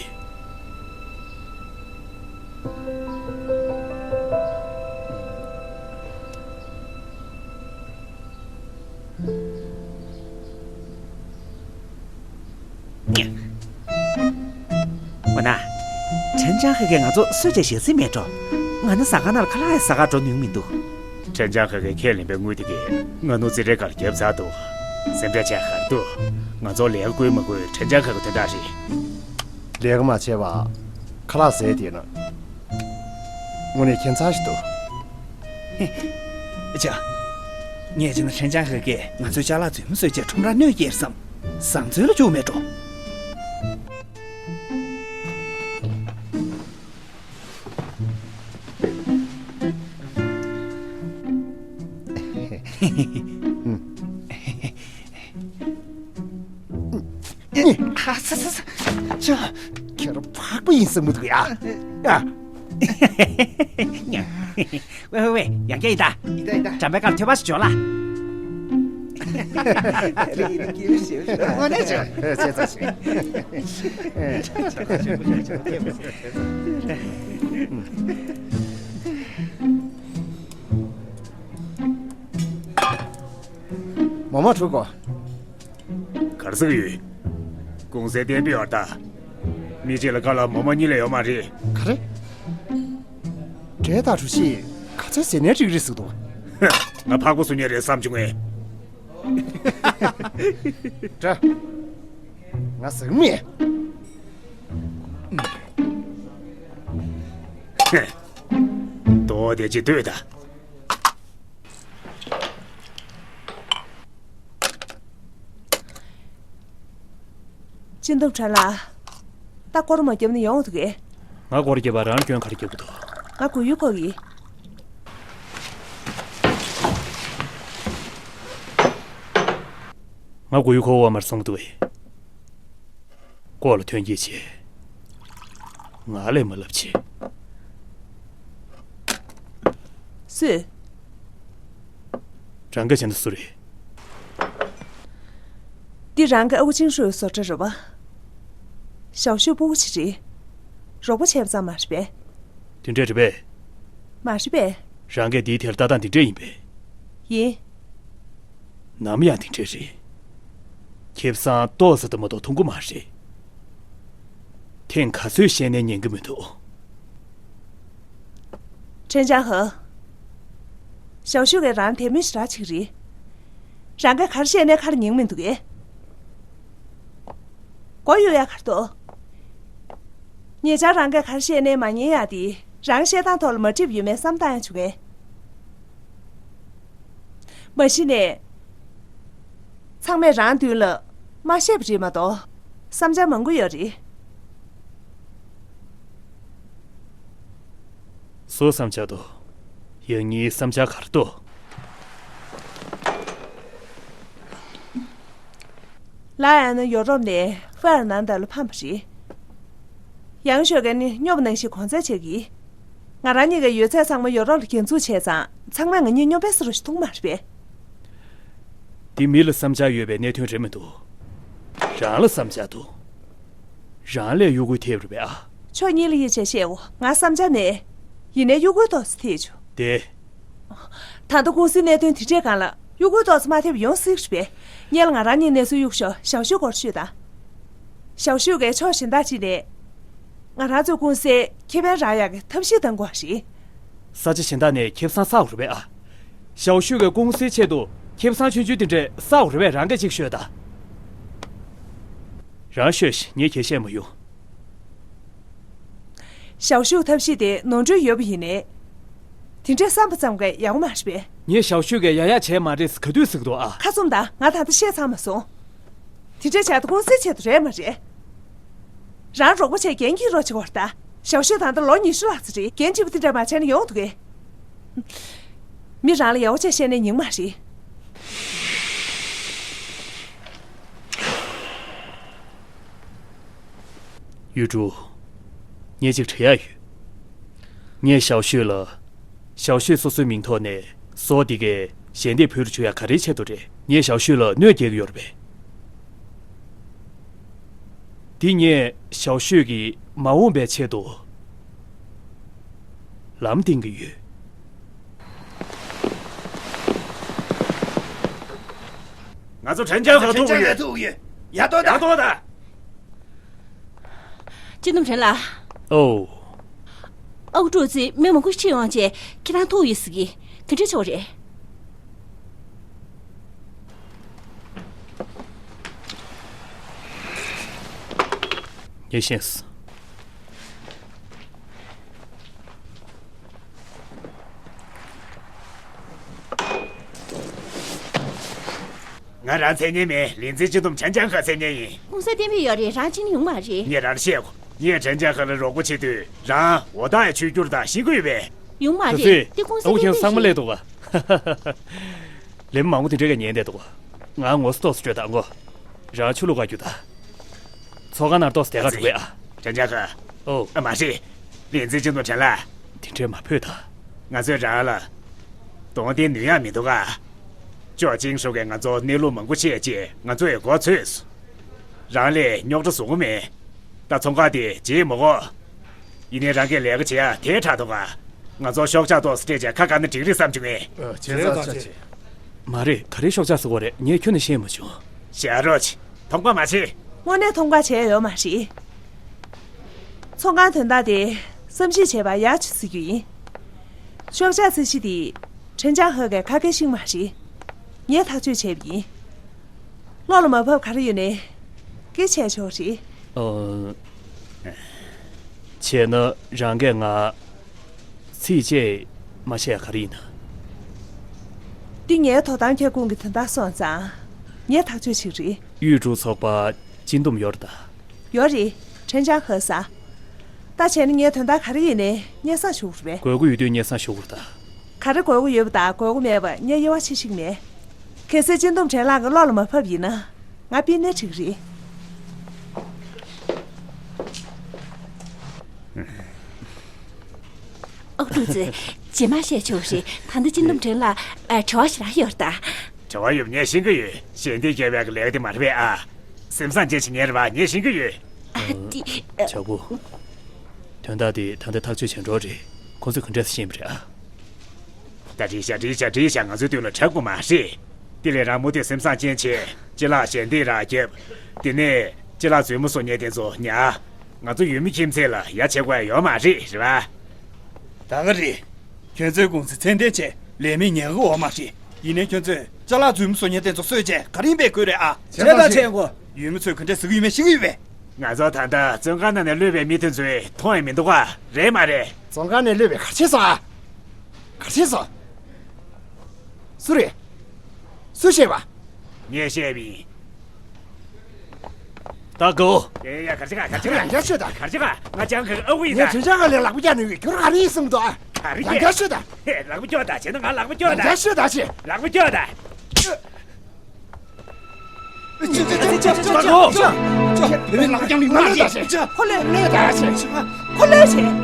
གི། འོ་ན། ཁྲེན་ཅང་ཧེ་གིས་ང་ཚོ་གསོད་བྱས་བཞག་རྩིས་མེད་འགྲོ། ང་ནི་ཟ་ཁང་ནང་ལ་ཁ་ལག་ཡང་ཟ་གར་འགྲོ་མྱོང་མི་འདུག་ཁྲེན་ཅང་ཧེ་གིས་ཁས་ལེན་པའི་དངུལ་དེ་གས་ང་ནོར་རྩིས་ཁྲའི་སྒང་ལ་བརྒྱབ་ཚར་འདུག་སེམས་ཁྲལ་བྱེད་ཡ་ག་རེ་འདུག་ང་ཚོ་ལས་ཀ་བསྐུལ་མ་བསྐུལ་ཁྲེན་ཅང་ཧེ་གི་དོན་དག་རེད། ལས་ཀ་མ་བྱས་པར་ཁ་ལག་ཟས་བསྡད་ན། དངོས་གནས་ཁྱད་མཚར་ཞིག་འདུག་ཧེ། ཅ། ངས་བྱས་ན་ཁྲེན་ཅང་ཧེ་གིས་ང་ཚོའི་ཅ་ལག་རྫུན་མ་བཟོས་བྱས་ཁྲོམ་རར་གནོད་སྐྱེལ་བསམ། བཟང་བཙོན་ལ་བཅུག་མེད་འགྲོ། ཨ་ས་ས་ས། ཅོ། ཁྱེད་རང་ཕག་པ་ཡིན་བསམ་གྱི་འདུག་ཡ། ཨ། ཝེ་ཝེ་ཝེ། ཡང་བསྐྱར་ཡིན་ད། ཡིན་ད་ཡིན་ད། འགྲམ་པའི་ཁར་ཐོད་པ་ཞིག་འཇོག་ལ། དངོས་གནས་བྱོས། བྱས་ཙང་བྱས། མོ་མོ་འཁྲུག་གོ། གར་སོང་ཡོད། གུང་སེང་གཏན་འབེབས་ཡོད་ད། མི་གཅིག་ལ་ཁ་ལ་མོ་མོ་གཉིས་ལས་ཡོད་མ་རེད། ག་རེ། འདྲེ་དང་གྲུ་བཞི་ག་ཚོད་ཟེར་ནའི་འགྲིག་རེད་ཟེར་འདུག་ང་ཕག་པ་བཟོ་མཁན་རེད་བསམ་བྱུང་ངས། འདྲ། ང་ཟེར་གི་མེད། ཏོ་དེ་ཅི་ལྟོས་ད། སྤྱི་འདོམས་ཁྲ་ལ། ད་སྐོར་མ་བརྒྱབ་ན་ཡོང་འདུག་གས། ང་སྐོར་བརྒྱབ་པ་རང་སྐྱོན་ག་རེ་རྒྱག་གི་འདུག་ང་གོ་ཡུ་ཁོག་གི། ང་གོ་ཡུ་ཁོག་འོག་མར་སོང་གི་འདུག་གས། ལྐོག་ལ་ཐོན་སྐྱེད་བྱེད། ང་ལས་མ་ལབ་བྱེད། སུས། རང་ག་བྱས་ན་སུ་རེད། འདི་རང་གི་ཨ་ཁུ་ཆིང་ཧྲུའི་བཟོ་གྲྭ་རེད་པ། ཞའོ་ཤུས་སྤུ་གུ་ཅིག་རེད། རོགས་པ་བྱས་པ་ཙམ་མ་རེད་པས། དེ་འདྲས་རེད་པས། མ་རེད་པས། རང་གིས་འདིའི་ཐད་ལ་ལྟ་སྟངས་འདི་འདྲས་ཡིན་པས། ཡིན། ནམ་ཡང་དེ་འདྲས་རེད། ཁེ་བཟང་ཏོག་ཙམ་དུ་མ་གཏོགས་མཐོང་གི་མ་རེད། ཐེངས་ག་ཚོད་བཤད་ནའི་ཉན་གི་མི་འདུག་ཁྲེན་ཅང་ཧེ། ཞའོ་ཤུས་ཀྱིས་རང་དད་མོས་ཞེ་དྲག་བྱེད་ཀྱི་རེད། རང་གིས་ག་རེ་བཤད་ནའི་ཁ་ལ་ཉན་གི་མི་འདུག་གས། མགོ་གཡུག་ཡ་ག་རེ་འདུག་ཉེ་ཆར་རང་གིས་ག་རེ་བཤད་ནའི་མ་ཉན་ཡ་དེ་རང་བཤད་སྟངས་ཐོག་ལ་མ་འགྲིག་པ་ཡོད་མེད་བསམ་བཏང་ཡ་བྱུང་ངས། མ་གཞི་ནས། ཚང་མས་རང་མདུན་ལ་མ་བཤད་པ་རེད་མ་གཏོགས་བསམ་འཆར་མང་པོ་ཡོད་རེད། སུའི་བསམ་འཆར་འདུག་ཡང་ངའི་བསམ་འཆར་ག་རེ་འདུག་ལ་ཨན་ཡོ་རོབ་ནས་ཧྥེ་ཨར་ནན་ད་ལ་ཕམ་པ་རེད། ཡང་ཞོ་གན་ནི་སྨྱོ་པ་ནང་བཞིན་གོང་ཚད་ཆག་གི། ང་རང་གཉིས་ཀྱི་ཡོད་ཚད་ཚང་མ་ཡོ་རོབ་ལ་གྱོང་ཚུགས་བྱས་ཙང་ཚང་མས་ང་གཉིས་སྨྱོ་པའི་བཟོ་འདྲ་ཞིག་མཐོང་མ་རེད་པས། འདི་མི་ལ་བསམ་འཆར་ཡོད་པའི་གནད་དོན་རེད་མི་འདུག་རང་ལ་བསམ་འཆར་འདུག་རང་ལ་གཡོ་འགུལ་ཐེབས་རེད་པས་ཨ། ཕྱོགས་གཉིས་ལ་ཡིད་ཆེས་བཤད་འོ། ང་བསམ་འཆར་མེད། ཡིན་ནའི་གཡོ་འགུལ་ཏོག་ཙམ་ཐེབས་བྱུང་། དེ། ད་ལྟ་ཀུང་སིའི་གནད་དོན་དེ་འདྲའི་སྒང་ལ་གཡོ་འགུལ་ཏོག་ཙམ་མ་ཐེབས་ཡོང་སྲིད་པས། སྔོན་ལ་ང་རང་གཉིས་གནས་ཚུལ་གཡུག་ཞོག་ཞའོ་ཤུས་སྐོར་ཤོད་དང་། ཞའོ་ཤུས་ཀྱིས་ཕྱོགས་གཞན་དག་ཅིག་ནས། ང་རང་ཚོའི་ཀུང་སིའི་ཁེ་ཕན་རག་ཡག་གི་ཐབས་ཤེས་གཏང་དགོས་པ་རེད། ས་ཆ་གཞན་དག་ནས་ཁེ་བཟང་བསགས་དགོས་རེད་པས་ཨ། ཞའོ་ཤུས་ཀྱིས་ཀུང་སིའི་ཆེད་དུ་ཁེ་བཟང་ཆུང་ཆུང་དེ་འདྲས་བསགས་དགོས་རེད་པས། རང་གིས་ཅིག་ཤོད་དང་། རང་ཤོད་ཤིག་ངས་ཁྱེད་བཤད་མ་ཡོང་། ཞའོ་ཤུས་ཐབས་ཤེས་དེ་ནོར་འཁྲུལ་ཡོད་པ་ཡིན་ནའི། དེ་འདྲའི་བསམ་པ་ཙམ་གྱིས་ཡག་པོ་མ་རེད་པས། ངས་ཞའོ་ཤུས་ཀྱིས་ཡག་ཡག་བྱས་མ་རེད་ག་དུས་ཟེར་གི་འདུག་ཨ། ཁ་བཙུམ་དང་། ང་ད་ལྟ་བཤད་ཚར་མ་སོང་། དེ་འདྲའི་བྱ་ཐབས་ཀུང་སིའི་ཆེད་དུ་རེད་མ་རེད། རང་རོགས་པ་བྱས་འགན་འཁྱེར་རོགས་བྱེད་དགོས་རེད་ད། ཞའོ་ཤུས་ད་ལྟ་ལོ་ཉི་ཤུ་ལྷག་ཙམ་རེད། འགན་ལྕི་པོ་དེ་འདྲ་མ་བྱས་ན་ཡོང་འདུག་གས། མི་རང་ལ་ཡག་པོ་བྱས་བཤད་ནའི་ཉན་གི་མ་རེད། ཡུས་ཀྲུའུ། ངས་ཅིག་དྲི་ཡག་ཡོད། ངས་ཞའོ་ཤུས་ལ། ཞའོ་ཤུས་སོ་སོའི་མིང་ཐོག་ནས་སོ་འདི་གའི་ཞལ་འདེབས་ཕུལ་རུ་ཆུག་ཡག་ག་རེའི་ཆེད་དུ་རེད། ངས་ཞའོ་ཤུས་ལ་གནོད་སྐྱེལ་གྱི་ཡོད་རེད་པས། འདི་ངས་ཞའོ་ཤུས་ཀྱི་མ་འོངས་པའི་ཆེད་དུ་ལམ་བསྟན་གྱི་ཡོད། ང་ཚོ་ཁྲེན་ཅང་ཧེ་ཐུག་གི་ཡོད། ཡར་ལྟོས་དང་། ཡར་ལྟོས་དང་། སྤྱི་འདོམས་ཁྲེན་ལགས། ཨོ། ཨ་ཁུ་ཀྲུའུ་ཙི་མི་མང་པོ་ཅིག་ཡོང་བྱས་ཁྱེད་རང་ཐུག་ཡོད་ཟེར་གི། དེ་འདྲ་ཆོག་རེད། ངས་ཤེས་སོང་། ང་རང་མཚན་སྙན་མིན། ལིན་ཙི་སྤྱི་འདོམས་ཁྲེན་ཅང་ཧེ་མཚན་སྙན་ཡིན། ཀུང་སི་གཏན་འབེབས་ཡོད་རེད། རང་ཕྱིན་ན་ཡོང་མ་རེད། ངས་རང་བཤད་གོ། ངས་ཁྲེན་ཅང་ཧེ་ལ་རོགས་པ་བྱེད་དུས་རང་འོ་ཐག་ཆོད་རྒྱུ་རེད་ད་ཤེས་ཀྱི་ཡོད་པས། ཡོང་མ་རེད། དེ་ཀུང་སི་ཨོ་ཁྱེད་གཏན་འབེབས་ཚང་མ་ཤིག་སླེབས་འདུག་ག། ལེམ་མང་པོ་དེ་འདྲ་ག་ཉན་བསྡད་འདུག་ང་ངོ་སོ་ཏོག་ཙམ་སྤྲོད་དང་གོ། རང་ཆུ་བླུག་ག་རྒྱུགས་དང་། ཚོགས་ཁང་ནང་ཏོག་ཙམ་བསྡད་ག་འགྲོ་གི་ཨ། ཁྲེན་ཅང་ཧེ། ཨོ། ཨ་མ་རེད། ལིན་ཙི་ཅིན་དུ་དྲན་ལ། དེ་འདྲས་མ་ཕོད་ད། ང་ཚོས་རང་ལ་གདོང་བསྟན་ནུས་ཡག་མི་འདུག་ག་ཅོ་ཅིང་ཧྲུའུ་གིས་ང་ཚོ་གནས་ལུགས་མང་པོ་བཤད་རྗེས་ང་ཚོ་ཡི་མགོ་ཚོས་སོང་། རང་ལ་རྙོག་དྲ་བཟོ་གི་མེད། ད་ཚོང་ཁང་དེ་བརྗེད་མི་དགོས། ཡིན་ནའི་རང་གིས་ལས་ཀ་བྱེད་ཡ་དེ་དྲག་འདུག་ག་ང་ཚོ་ཤོག་ཆག་ཏོག་ཙམ་སྤྲད་བྱས་ཁ་བཀག་ན་འགྲིག་རེད་བསམ་བྱུང་ངས། ཨ། བྱས་ཙང་བྱས། མ་རེད། ག་རེ་ཤོག་ཆག་ཟེར་བ་རེད། ངས་ཁྱོན་ནས་ཤེས་མ་བྱུང་། ཞེ་རོ་ཆེ། མཐོང་པ་མ་བྱེད། དངོས་གནས་མཐོང་པ་བྱས་ཡོད་མ་རེད། ཚོང་ཁང་དོན་དག་དེ་བསམ་གཞིག་བྱས་པ་ཡག་ཆེ་ཟེར་རྒྱུ་ཡིན། ཤོག་ཆག་ཚད་གཞི་དེ་ཁྲེན་ཅང་ཧེ་གིས་ཁ་སྐད་ཤིག་མ་རེད། ངས་ཐག་གཅོད་བྱས་པ་ཡིན། བློ་ལ་མ་བབས་ག་རེ་ཡོད་ནའི་སྐད་ཆ་ཆོག་རེད། ཨོ། བྱས་ན་རང་གིས་ང་ཚིག་གཅིག་མ་བཤད་ག་རེ་ཡིན་ན། འདི་ངའི་ཐོབ་ཐང་ཁྱབ་ཁོངས་ཀྱི་དོན་དག་སོང་ཙང་ངས་ཐག་གཅོད་བྱེད་ཀྱི་རེད། ཡུས་ཀྲུའུ་ཚོགས་པ་སྤྱི་འདོམས་ཡོད་རེད་ད། ཡོད་རེད། ཁྲེན་ཅང་ཧེ་ཟེར། ད་བྱས་ན་ངས་དོན་དག་ག་རེ་ཡིན་ནའི་སྙན་སེང་ཞུ་དགོས་རེད་པས། དགོས་མཁོ་ཡོད་དུས་སྙན་སེང་ཞུ་དགོས་རེད་ད། ག་རེ་དགོས་མཁོ་ཡོད་པ་དང་དགོས་མཁོ་མེད་པ་ངས་དབྱེ་བ་ཕྱེ་ཤེས་ཀྱི་མེད། གལ་སྲིད་སྤྱི་འདོམས་ཁྲེན་ལགས་ཀྱི་བློ་ལ་མ་བབས་ཡིན་ན་ང་ཕུད་ནའི་འགྲིག་གི་རེད། ཨོ། ཀྲུའུ་ཙི། རྗེས་མ་བཤད་ཆོག་རེད། ད་ལྟ་སྤྱི་འདོམས་ཁྲེན་ལགས་ཨ་བྲེལ་བ་ཞེ་དྲག་ཡོད་རེད་ད། བྲེལ་བ་ཡོད་པ་ངས་ཤེས་ཀྱི་ཡོད། ཞལ་འདེབས་རྒྱག་པའི་ལས་ཀ་དེ་མ་རེད་པས་ཨ། སེམས་བཟང་ཅན་ཞིག་ངེས་རེད་པ། ངས་ཤེས་ཀྱི་ཡོད། ཨ། དེ། ཨ། ཅག་པོ། དོན་དག་དེ་ད་ལྟ་ཐག་གཅོད་བྱས་འགྲོ་རེད། ཁོ་ཚོས་ག་འདྲས་ཤེས་པ་རེད་ཨ། ད་འགྲིག་ཤག་འགྲིག་ཤག་འགྲིག་ཤག་ང་ཚོའི་དུས་ལ་དྲག་པོ་མ་རེད། དེ་ལས་རང་མུ་མཐུད་སེམས་བཟང་ཅན་བྱས། སྤྱི་བླ་ཞལ་འདེབས་རག་རྒྱབ། དེ་ནས་སྤྱི་བླ་བཙུན་མོ་སོགས་ཉེ་དེ་ཚོ་ཉར། ང་ཚོ་ཡུལ་མི་ཁྱིམ་མཚེས་ལ་ཡ་བྱེད་དགོས་ཡ་ཡོད་མ་རེད། རེད་པ། ད་ག་རེད། ཁྱོད་ཚོའི་ཀུང་སི་ཚད་ལྡན་བྱས། ལས་མི་ཉར་གི་ཡོད་མ་རེད། ཡིན་ནའི་ཁྱོད་ཚོས་ཅ་ལག་རྫུན་མ་བཟོ་མཁན་དེ་ཚོ་གསོད་བྱས་ག་རེ་ཡིན་པའི་དགོས་རེད་ཨ། བྱས་དང་བྱས་དགོས། ཡུལ་མི་ཚོས་ག་འདྲས་ཟེར་གི་ཡོད་མེད་ཤེས་ཀྱི་ཡོད་པས། ང་ཚོ་ད་ལྟ་བཙོན་ཁང་ནང་ནས་གློད་པའི་མི་དེ་ཚོས་མཐོང་ཡ་མི་འདུག་ག་རེད་མ་རེད། བཙོན་ཁང་ནས་གློད་པའི་ག་རེ་བྱས་སོང་ཨ། ག་རེ་བྱས་སོང་། སུ་རེད། སུས་བཤད་པ། ངས་བཤད་པ་ཡིན། ད་གོ། ཡ་ཡ་ཡ། གར་ཅི་ག་གར་ཅི་ག་ཡང་བསྐྱར་ཤོད་དང་། གར་ཅི་ག་ང་ཅང་གི་ཨ་ཁུ་ཡིན་ད། ངས་ཁྱོད་ཅག་ག་ལ་ལག་པ་རྒྱག་ནས་ཡོད། ཁྱོད་ག་རེ་ཡིན་གསུངས་འདུག་ཨ། ག་རེ་ཡང་བསྐྱར་ཤོད་དང་། ཧེ། ལག་པ་རྒྱོབ་དང་། བྱས་ན་ང་ལག་པ་རྒྱོབ་དང་། ཡང་བསྐྱར་ཤོད་དང་ཞེས། ལག་པ་རྒྱོབ་དང་། ཅི་ཅི་ཅི་ཅི་ཅི་ཅི་ཅི། ད་གོ། བོད་པའི་ལག་པ་རྒྱག་ནས་ཡོད་མ་རེད། ཁོ་ལས་ལས་དང་ཞེས། ཁོ་ལས་ཞེས།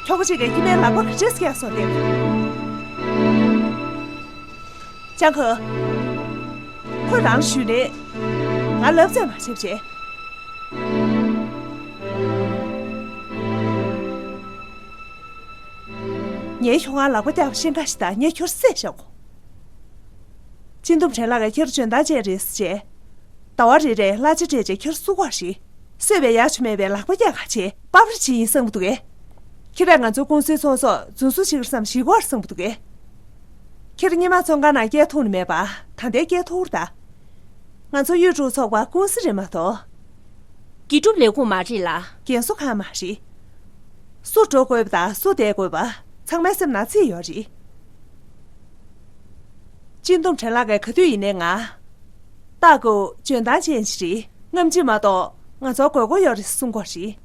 ཁྱོ་ག་ཅིག་གིས་སྐྱེ་དམན་ལག་པ་ག་འདྲས་བཀྱག་སོང་སྟེ། ཅང་ཁོ། ཁོས་རང་ཞུས་ནས་ང་ལབ་ཙམ་མ་བྱེད་བྱས། ངའི་ཁྱོ་ག་ལག་པ་བཀྱག་པ་ཤེས་ཁ་ཞིག་དང་ངས་ཁྱོད་བསད་བཞག་གོ། སྤྱི་འདོམས་ཁྲེན་ལགས་ཀྱིས་ཁྱེད་འཇོན་ཐང་ཅན་རེད་ཟེར་བྱས། ཟླ་བ་རེ་རེར་གླ་ཆ་སྤྲད་བྱས་ཁྱེད་བསུ་གོ་ཞིག་བསད་པའི་ཡ་ཆོ་མེད་པའི་ལག་པ་བཀྱག་ག་བྱས་པབ་རེ་བྱེད་ཡིན་བསམ་གི་འདུག་གས། ཁྱེད་རང་ང་ཚོའི་ཀུང་སིའི་ཚོང་ཟོག་རྫུན་བཟོ་བྱེད་ཀྱི་བསམ་ཞིག་གོ་བསམ་གི་འདུག་གས། ཁྱེད་སྔོན་མ་ཚོང་ཁང་ནང་སྐྱེལ་ཐུབ་ནི་མེད་པ་ད་ལྟའི་སྐྱེལ་ཐུབ་རེད་ད། ང་ཚོ་ཡུས་ཀྲུའུ་ཚོགས་པ་ཀུང་སི་རེད་མ་གཏོགས། དགེ་སྒྲུབ་ལས་ཁུངས་མ་རེད་ལ། རྒན་གསོ་ཁང་མ་རེད། སུ་འགྲོ་དགོས་པ་དང་སུ་བསྡད་དགོས་པ་ཚང་མའི་སེམས་ནང་རྩིས་ཡོད་རེད། སྤྱི་འདོམས་ཁྲེན་ལགས་ཀྱིས་ག་དུས་ཡིན་ནའི་ང་། ཏཱ་ཀོ་འཇོན་ཐང་ཅན་ཞིག་རེད། རྔམ་བརྗིད་མ་གཏོགས་ང་ཚོར་དགོས་མཁོ་ཡོད་རེད་གསུང་གི་ཡོད་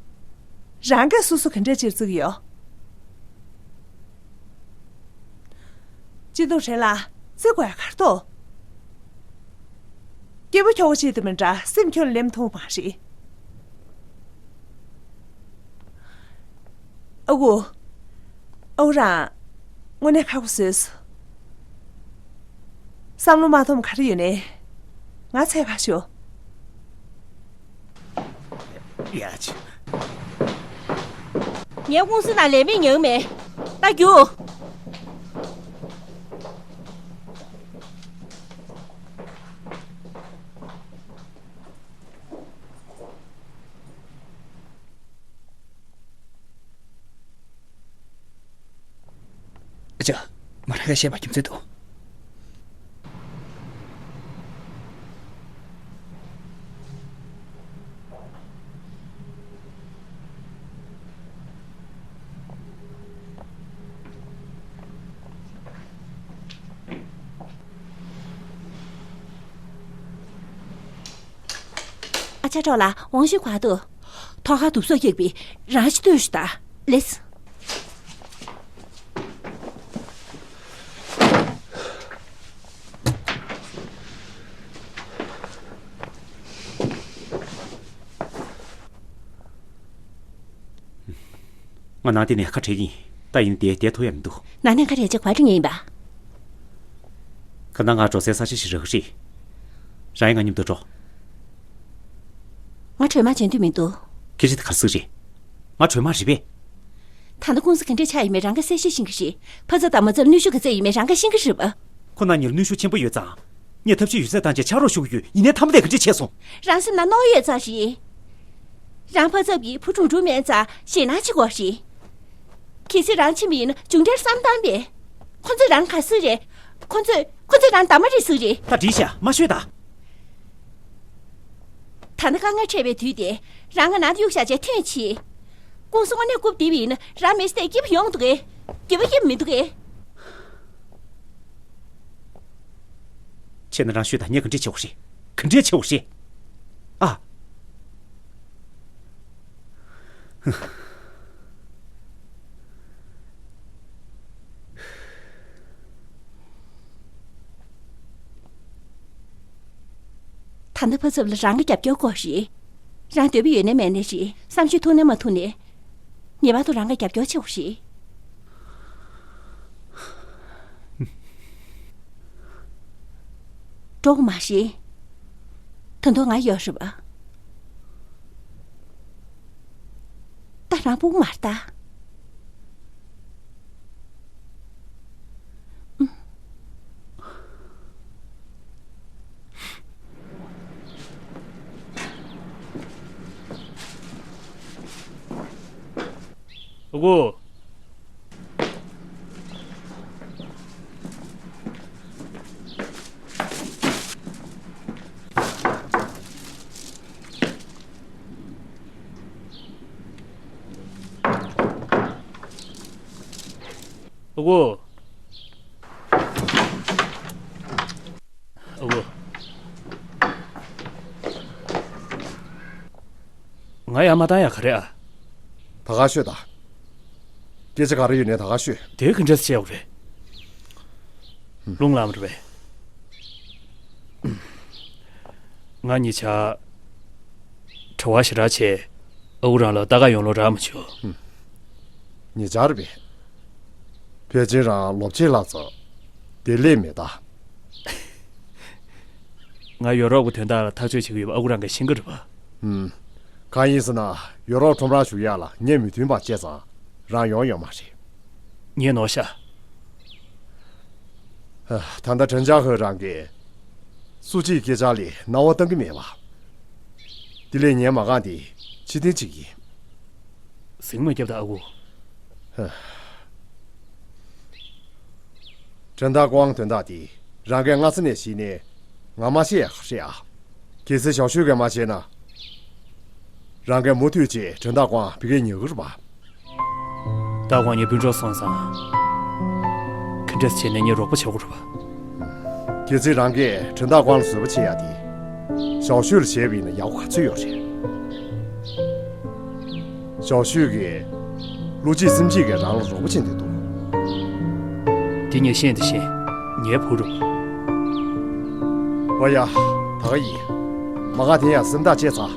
རེད། རང་གིས་སོ་སོ་ག་འདྲས་བྱེད་རྩིས་ཡོད། སྤྱི་འདོམས་ཁྲེན་ལགས། རྩིས་དགོས་ཡ་ག་རེ་འདུག་སྐྱེས་བུ་ཁྱོ་ག་གཅིག་དེ་མི་འདྲ་སེམས་ཁྱོན་ལེན་ཐུབ་མ་རེད། ཨ་ཁུ། ཨ་ཁུ་རང་། དངོས་གནས་ཁག་པོ་བཟོས་སོང་། བསམ་བློ་མ་ཐོངས་ག་རེ་ཡོད་ནའི། ང་འཚོལ་ག་ཤོག་ཡ་ཆེ། ངའི་ཀུང་སི་ནང་ལས་མེད་ཉག་མེད། ད་རྒྱུགས། ཨ་ཅག་མ་ར་ཁ་བཤད་པ་རྒྱུ་མཚན་འདུག་ཨ་ཅག་གྲོགས་ལ་ཝང་ཞི་ག་འདུག་ཐོག་ཁར་དུབ་སོགས་རྒྱག་པའི་རང་ཤི་ལྟོས་ཤི་ད། ལེས། ང་ནང་དེ་ནས་ཁ་བྲལ་གྱི་ཡིན། ད་ཡིན་དེ་བསྡད་ཐུབ་ཡ་མི་འདུག་ནང་ནས་ཁ་བྲལ་ཆེད་ག་རེ་ངེས་ཡིན་པ། ཁ་ན་ང་འགྲོ་སའི་ས་ཆ་ཞིག་རག་གི་རེད། རང་ཡང་ང་མཉམ་དུ་འགྲོ། ང་གྲོས་མ་བྱེད་འདོད་མི་འདུག་སྐད་ཆ་དེ་ག་རེ་ཟེར་རེད། ང་གྲོས་མ་རེད་པས། ད་ལྟ་ཀུང་སི་ག་འདྲས་ཆགས་ཡོད་མེད་རང་གིས་གསལ་བཤད་ཤེས་ཀྱི་རེད། ཕ་ཚབ་དང་མ་ཚབ་གནོན་ཤུགས་ག་ཚད་ཡོད་མེད་རང་གིས་ཤེས་ཀྱི་རེད་པ། ཁོ་ན་ཉིད་གནོན་ཤུགས་ཆེན་པོ་ཡོད་ཙང་། ངས་ཐབས་ཤེས་ཡོད་ཚད་བཏང་བྱས་ཕྱག་རོགས་ཞུ་གི་ཡོད། ཡིན་ནའི་མཐའ་མ་དེ་ག་འདྲས་བྱས་སོང་། རང་སེམས་ནང་རྣོ་ཡོད་ཙང་རེད། རང་ཕ་ཚབ་ཀྱི་བུ་གྲུང་གྲུང་མེད་ཙང་ཞེད་སྣང་བྱེད་དགོས་རེད། གལ་སྲིད་རང་ཕྱིན་པ་ཡིན་ན་མཇུག་འབྲས་བསམ་བཏང་པས། ཁོ་ཚོས་རང་ག་ཟེར་རེད། ཁོ་ཚོས་ཁོ་ཚོས་རང་གདམ་མ་རེད་ཟེར་རེད། ད་འགྲིག་ཤག་མ་ཤོད་ད། ད་ནི་དཀའ་ངལ་འཕྲད་པའི་དུས་དེ། རང་གི་ནང་དུ་གཡུག་བཞག་བྱས་ཐོན་ཆེ། ཀུང་སི་དངོས་གནས་རྐུབ་བསྡད་པ་ཡིན་ན་རང་མི་ཚེ་སྐྱིད་པོ་ཡོང་འདུག་གས། སྐྱིད་པོ་སྐྱིད་པོ་མི་འདུག་གས། བྱས་ན་རང་ཤོད་དང་། ངས་ག་འདྲས་བྱེད་དགོས་རེད། ག་འདྲས་བྱེད་དགོས་རེད། ཨ། ད་ལྟ་ཕ་ཚབ་ལ་རང་གི་རྒྱབ་སྐྱོར་དགོས་རེད། རང་འདོད་པ་ཡོད་ནའི་མེད་ནའི་རེད། བསམ་ཤེས་ཐུབ་ནའི་མ་ཐུབ་ནའི། ངེས་པར་དུ་རང་གི་རྒྱབ་སྐྱོར་བྱེད་དགོས་རེད། འགྲོ་དགོས་མ་རེད། ད་དུང་ང་ཡོད་རེད་པ། ད་རང་སྤུ་གུ་མ་རེད་ད། ཨ་ཁུ། ཨ་ཁུ། ཨ་ཁུ། ང་ཡར་མ་བཏང་ཡག་ག་རེ་ཨ། ད་ག་ཤོད་ད། སྐད་ཆ་ག་རེ་ཡོད་ནའི་ད་ག་ཤོད། དེ་ག་འདྲས་བྱས་པ་རེད། རླུང་ལངས་པ་རེད་པས། ང་གཉིས་ཆ་གྲྭ་པ་ཞེ་དྲག་བྱས། ཨ་ཁུ་རང་ལ་ལྟ་ག་ཡོང་ལོང་རག་མ་བྱུང་། ཉེ་ཆར་རེད་པས། ཕལ་ཆེར་རང་ལོ་ཕྱེད་ལྷག་ཙམ་བདེ་ལེགས་མེད་ད། ང་ཡོ་རོབ་ཀྱི་དོན་དག་ལ་ཐག་གཅོད་བྱེད་ཀྱི་ཡོད་པ་ཨ་ཁུ་རང་གིས་ཤེས་ཀྱི་རེད་པ། ཧུམ། གང་ཡིན་ཟེར་ན་ཡོ་རོབ་ཁྲོམ་རར་ཞུགས་ཡག་ལ་ངས་མོས་མཐུན་པ་བྱས་ཙང་རང་ཡོང་ཡོད་མ་རེད། ངས་ནོར་ཤག་ད་ལྟ་ཁྲེན་ཅང་ཧེ་རང་གིས་སུ་ཅིའི་སྐད་ཆ་ལ་རྣ་བ་གཏང་གི་མེད་པ། དེ་ལས་ངས་མ་རྐང་དེ་ཕྱིར་འཐེན་བྱེད་ཀྱི་ཡིན། ཟིང་མ་རྒྱབ་ད་ཨ་ཁུ། ཧ། ཁྲེན་ཏཱ་ཀོང་དོན་དག་དེ་རང་གིས་སྔ་ས་ནས་ཤེས་ནའི་ང་མ་བཤད་ཡག་རེད་ཨ། གལ་སྲིད་ཞའོ་ཤུས་ཀྱིས་མ་བྱས་ན། རང་གིས་མུ་མཐུད་བྱས་ཁྲེན་ཏཱ་ཀོང་ཕ་གིར་ཉར་གྱི་རེད་པ། ཏཱ་ཀོང་ངའི་སྤུན་གྲོགས་སོང་ཙང་། ག་འདྲས་བྱས་ནས་ངས་རོགས་པ་བྱེད་དགོས་རེད་པ། གལ་སྲིད་རང་གིས་ཁྲེན་ཏཱ་ཀོང་ལ་བཟོད་པ་བྱེད་ཡག་དེ། ཞའོ་ཤུས་ལ་བྱས་པ་ཡིན་ན་ཡག་པོ་ག་ཚོད་ཡོད་རེད། ཞའོ་ཤུས་ཀྱིས་བློ་གཅིག་སེམས་གཅིག་གིས་རང་ལ་རོགས་པ་བྱེད་འདོད་འདུག་དེ་ངས་ཤེས་དང་ཤེས། ངའི་བུ་རེད། ཨོ་ཡ། ད་ག་ཡིན། མ་ག་དེ་ཡང་སེམས་ཐག་བཅད་ཚར།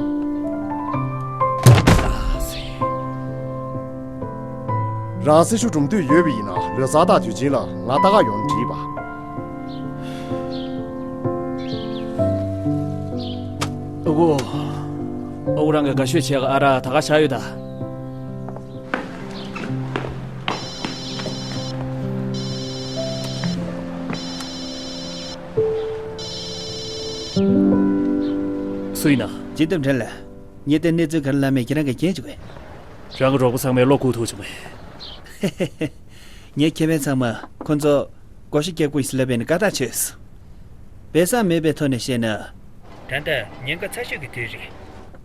རང་སེམས་ཤུགས་སྒྲུབ་འདོད་ཡོད་པ་ཡིན་ན་ལོ་གསར་དང་དུས་ཆེན་ལ་ང་ལྟ་ག་ཡོང་ན་འགྲིག་པ། ཨ་ཁུ། ཨ་ཁུ་རང་གིས་དགའ་ཤོས་བྱས་ག་ཨ་རག་ད་ག་བཞག་ཡོད་ད། སུ་ཡིན་ན། སྤྱི་འདོམས་ཁྲེན་ལགས། ངས་བལྟས་གནས་ཚུལ་ག་རེ་ལབ་མེད་ཁྱེད་རང་གིས་མཁྱེན་བྱུང་ངས། རང་གི་རོགས་པ་ཚང་མས་བློ་ཁུག་ཐུབ་བྱུང་ངས། ངས་ཁྱེད་རང་ཚང་མ་ཁོ་ཚོ་བགོ་བཤའ་རྒྱག་དགོས་ཡིན་ཟེར་ལབ་པ་ཡིན་ན་བཀའ་བཏང་བྱས་སོང་། སྦས་གསང་མེད་པའི་ཐོག་ནས་བཤད་ན། ད་ལྟ་ཉེན་ཁ་ཚ་ཤོས་ཀྱི་དུས་རེད།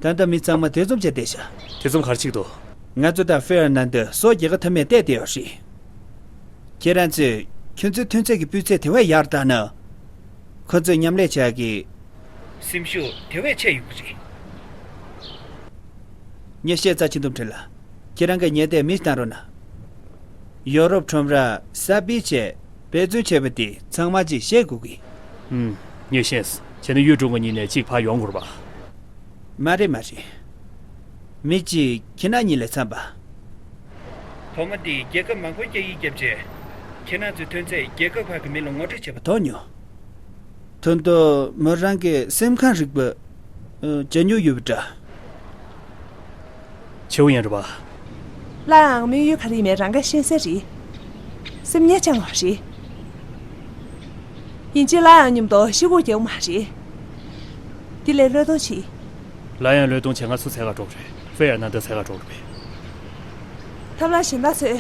ད་ལྟ་མི་ཚང་མ་དེ་འཛོམས་བྱས་བསྡད་ཤག་དེ་འཛོམས་ག་རེ་བྱེད་ཀྱི་འདུག་ང་ཚོ་དང་ཧྥེ་ཨར་ནན་ཏོ་སོ་རྒྱལ་ཁ་ཐབས་མེད་བལྟས་བསྡད་ཡོད་རེད། ཁྱེད་རང་ཚོས་ཁྱོད་ཚོའི་ཐོན་རྫས་ཀྱི་སྤུས་ཚད་དེ་བས་ཡར་བཏང་ན། ཁོ་ཚོས་མཉམ་ལས་བྱ་གི། སེམས་ཤུགས་དེ་བས་ཆེ་ཡོང་གི་རེད། ངས་བཤད་ཚར། སྤྱི་འདོམས་ཁྲེན་ལགས། ཁྱེད་རང་གིས་ངའི་ཐད་མིག་བཏང་རོགས་གནང་། ཡོ་རོབ་ཁྲོམ་རར་གསར་སྤེལ་བྱས་འབད་བརྩོན་བྱས་པ་དེ་ཚང་མ་གཅིག་ཤེས་དགོས་ཀི། ཨུམ། ངས་ཤེས་སོང་། བྱས་ན་གཡུ་སྒྲོན་གྱི་གཉིས་ནས་གཅིག་ཕར་ཡོང་དགོས་རེད་པ། མ་རེད་མ་རེད། མི་གཅིག་ཁྱེད་རང་གཉིས་ལས་འཚམས་པ། བུ་མོ་འདིས་རྒྱལ་ཁབ་མང་པོར་སྐད་ཡིག་བརྒྱབ་རྗེས། ཁྱེད་རང་ཚོའི་ཐོན་རྫས་རྒྱལ་ཁབ་ཁག་གི་མི་ལ་ངོ་སྤྲོད་བྱས་པ་མཐོང་མྱོང་། དོན་དུ་མོ་རང་གི་སེམས་ཁམས་རིག་པ་ཨ་སྦྱང་མྱོང་ཡོད་པ་འདྲ། ཆེའུ་ཡིན་རེད་པ། སླར་ཡང་དམིགས་ཡུལ་ག་རེ་ཡིན་མིན་རང་གིས་ཤེས་གསལ་རེད། སེམས་ཉེ་ཆང་བ་རེད། ཡིན་གཅིག་སླར་ཡང་མཉམ་དུ་ཤི་སྒུག་རྒྱག་མ་རེད། འདི་ལས་བློས་གཏོང་བྱེད། སླར་ཡང་བློས་གཏོང་བྱེད། ང་སུ་ཟེར་ག་འགྲོ་རེད། ཧྥེ་ཡར་ན་འདི་ཟེར་ག་འགྲོ་རེད་པས། ཐབས་ལམ་གཞན་དག་འཚོལ།